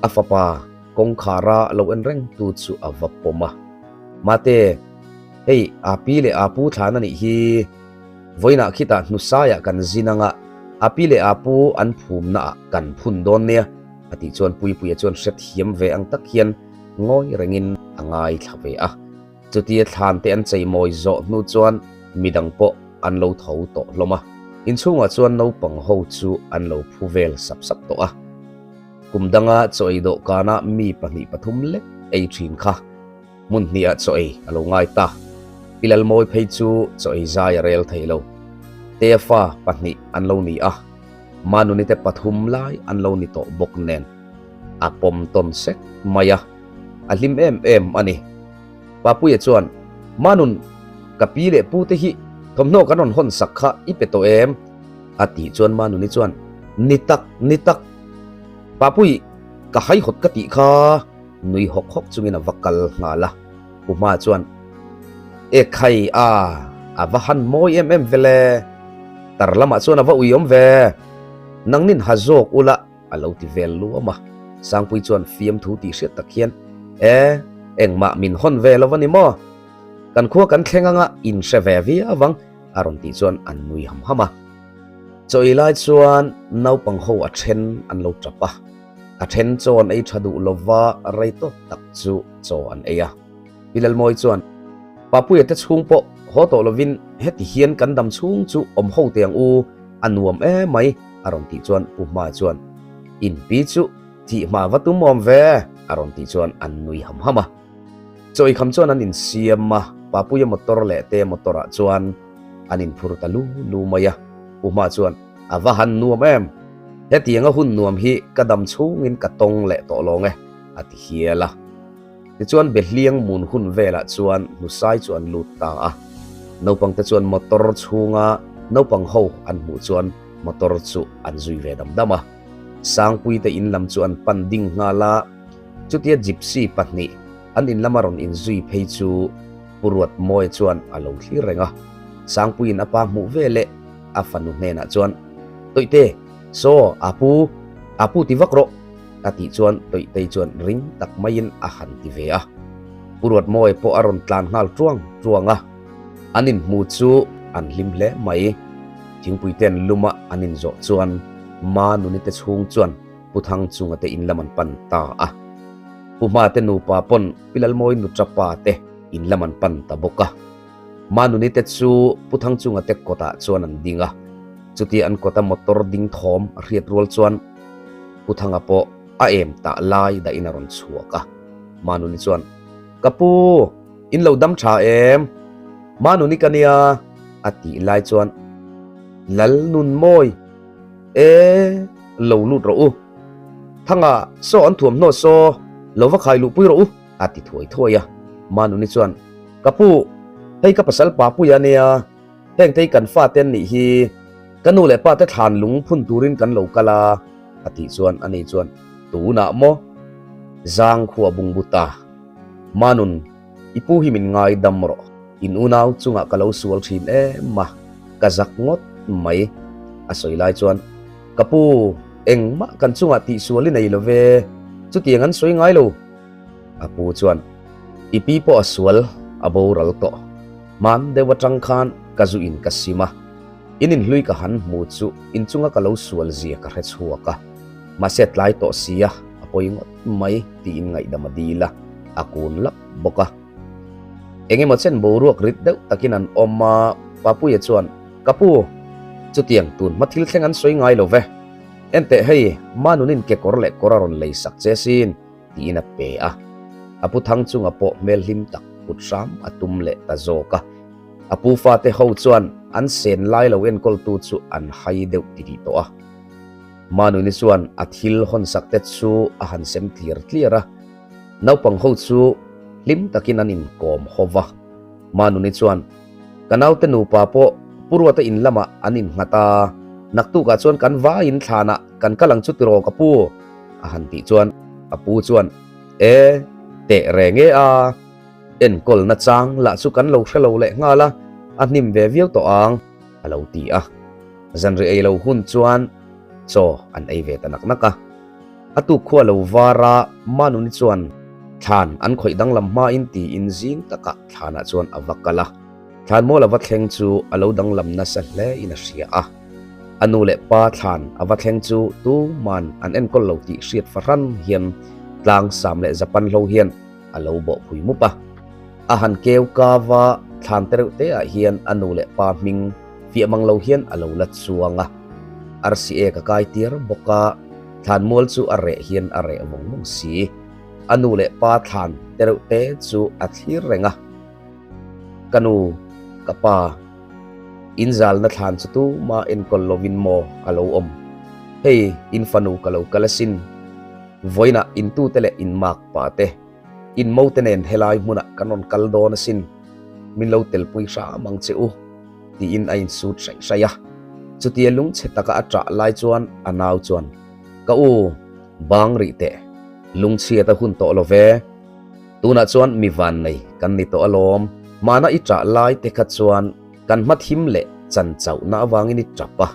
A fapa kawngkhara lo en reng tu chu a va pawm a. Mate, hei Api leh Apu thlan a nih hi. Vawiinah khitah hnusaiah kan zin anga Api leh Apu an phumnaah kan phun dawn nia, a tih chuan Puipuia chuan hrethiam ve ang tak hian ngawi rengin a ngaithla ve a. Chutia thlan te an cheimawi zawh hnu chuan midang pawh an lo tho tawh hlawm a, inchhungah chuan naupang ho chu an lo phu vel sap sap tawh a. Kum danga chaw ei dawhkana mi pahnih pathum lek ei thin kha hmun hnihah chaw ei a lo ngai ta. Pi Lalmawi phei chu chaw ei zai a rel thei lo. Tea fa pahnih an lo ni a, Manuni te pathum lai an lo ni tawh bawk nen a pawm tawn sek mai a. A hlim em em a ni. Papuia chuan, Manun, ka pi leh pu te hi thawmhnaw kan rawn hawn sak kha i pe tawh em? A tih chuan Manuni chuan, Ni tak, ni tak. Papui, ka haihawt ka tih kha nui hawk hawk chungin a va kal nghal a. Pu Hma chuan, E khai a, a va han mawi em em vele. Tar lamah chuan a va uiawm ve. Nangnin ha zawk ula A lo ti vel luam a, Sangpui chuan fiamthu tih hriat tak hian, E, engmah min hawn ve lo a ni maw? Kan khua kan thleng anga in hre ve viau ang, a rawn tih chuan an nui ham ham a. Chaw ei lai chuan naupang ho a then an lo tap a, a then chaw an ei tha duh lova rei tawk tak chu chaw an ei a. Pi Lalmawi chuan, Papuia te chhung pawh haw tawh lovin heti hian kan dam chhung chu awm ho teh ang u, a nuam emai, a rawn tih chuan Pu Hma chuan, In pi chu thih hma va tum awm ve, a rawn tih chuan an nui ham ham a. Chaw eikham chuan an insiam a, Papuia motor leh te motor ah chuan an inphur ta lu lu mai a. Pu Hma chuan, A va han nuam em! Hetianga hun nuam hi ka dam chhungin ka tawng leh tawh lawng e, a ti hial a. Tichuan Behliang mun hun velah chuan Hnusai chu an lut ta a. Naupangte chuan motor chhunga naupang ho an hmuh chuan motor chu an zui ve dam dam a. Sangpuite in lam chu an pan ding nghal a, chutia gypsy pahnih an in lama rawn inzui phei chu Pu Ruatmawia chuan a lo thlir reng a. Sangpuiin a pa hmuh ve leh a fanu hnenah chuan, Tawihte, saw, Apu, Apu ti vak rawh! A tih chuan Tawitei chuan ring tak maiin a han ti ve a. Pu Ruatmawia pawh a rawn tlan nghal tuang tuang a. An inhmu chu an hlim hle mai. Thingpui te an lum a, an inzawh chuan Ma Nuni te chhung chuan Pu Thangchunga te in lam an pan ta a. Pu Hma te nupa pawn Pi Lalmawi nuṭapa te in lam an pan ta bawk a. Ma Nuni te chu Pu Thangchunga te kawtah chuan an ding a. Chutia an kawta motor ding thawm a hriat rual chuan Pu Thanga pawh a em tah lai dahin a rawn chhuak a. Manuni chuan, Ka pu, in lo dam tha em? Manuni ka nia, a tih lai chuan, Lal nun mawi, e, lo lut rawh u. Thanga, saw an thuamhnaw saw, lo va khai luhpui rawh u, a ti thuai thuai a. Manuni chuan, Ka pu, hei ka pasal Papuia nia, Hengte hi kan fate an nih hi, ka nu leh pate thlan lung phun turin kan lo kal a, a tih chuan ani chuan, Tunah maw? Zang khu a bung bu ta. Manun, i pu hi min ngai dam rawh. In unau chungah ka lo sual thin em a, ka zak ngawt mai. A sawi lai chuan, Ka pu, engmah kan chungah tihsual i nei lo ve, chutiang an sawi ngai lo. A pu chuan, I pi pawh a sual, a boral tawh. Hman deuh atang khan ka zu in ka sim a, in inhlui ka han hmu chu inchunga ka lo sual zia ka hre chhuak a, mahse tlai tawh sia a pawi ngawt mai tiin ngaihdam a dil a, a kun lap bawk a. Engemaw chen boruak rit deuh takin an awm a, Papuia chuan, Ka pu, chutiang tun hma thil thleng an sawi ngai lo ve. Enteh hei, Manunin kekawr leh kawr a rawn lei sak che sin. tiin a pe a. A pu thang chunga pawh hmel hlim tak put hram a tum leh ta zawk a. A pu fate ho chuan an sen lai lo enkawltu chu an hai deuh titih tawh a. Manuni chuan a thil hawnsak te chu a han sem tliar tliar a. Naupang ho chu hlim takin an inkawm ho va. Manuni chuan, Ka naute nupa pawh Pu Ruata in lamah an innghat a, naktukah chuan kan vaiin thlanah kan kal ang chu tiraw ka pu? a han tih chuan a pu chuan, E, teh reng e a, enkawlna chang lah chu kan lo hre lo leh nghal a, a hnim ve viau tawh ang, a lo ti a. Zanri ei lo hun chuan chaw an ei ve ta nak nak a. A tuk khua lo var a, Manuni chuan thlan an khawih danglam hmain tiin zing takah thlanah chuan a va kal a. Thlan mawl a va thleng chu a lo danglam nasa hle in a hria a. A nu leh pa thlan a va thleng chu tuman an enkawl lo tih hriat fahran hian tlang sam leh Japan hlo hian a lo bawhpui mup a. A han keu kau a, thlan te reuh te ah hian a nu leh pa hming fiah mang lo hian a lo la chuang a. Arsi ek a kai tir bawk a, thlan mual chu a reh hian a reh vawng vawng si. A nu leh pa thlan te reuh te chu a thlir reng a. Ka nu, ka pa, in zalna thlan chu tuma enkawl lovin maw a lo awm? Hei, in fanu ka lo kal asin. Vawiinah intute leh inmak pa te, inmo te nen helai hmunah kan rawn kal dawn asin. Min lo telpui hram ang che u, tiin a insut hraih hraih a. Chutia lungchhe taka a ṭah lai chuan a nau chuan, Ka u, bang rih teh, lungchhiat a hun tawh lo ve. Tunah chuan mi vannei kan ni tawh alawm. Hmana i ṭah lai te kha chuan kan hma thim leh chan chauhna avangin i ṭap a.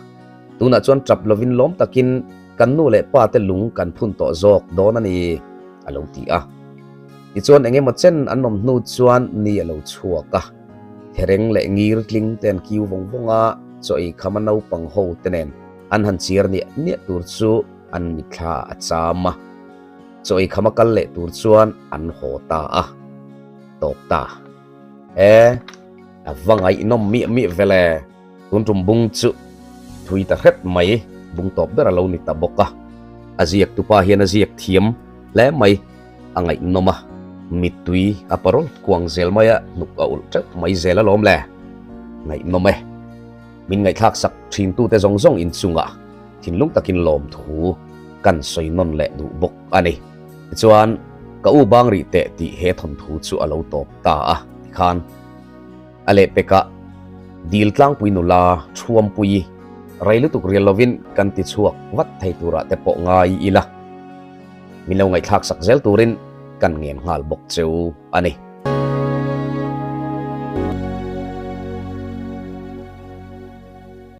Tunah chuan ṭap lovin lawm takin kan nu leh pa te lung kan phun tawh zawk dawn a ni, a lo ti a. Tichuan eng emaw chen an awm hnu chuan ni a lo chhuak a. Thereng leh ngir tling te an kiu vawng vawng a, chaw ei khama naupang ho te nen an han chir niah niah tur chu an mitthla a cham a. Chaw ei khama kal leh tur chuan an haw ta a, tawp ta. E, a va ngaihnawm miah miah vel e. Tun tum bung chu thui ta hret mai, bung tawp ber a lo ni ta bawk a. A ziak tupa hian a ziak thiam hle mai, a ngaihnawm a, mittui a parawl kuang zel mai a, hnuk a ulh teuh mai zel alawm le. Ngaihnawm e. Min ngaihthlak sak thintute zawng zawng inchungah thinlung takin lawmthu kan sawi nawn leh duh bawk a ni. Tichuan, ka u bang rih teh tih he thawnthu chu a lo tawp ta a, tikhan a lehpekah dil tlangpui nula Thuampuii rei lutuk rial lovin kan ti chhuak vat thei turah te pawh ngai ila, min lo ngaihthlak sak zel turin kan ngen nghal bawk cheu a ni.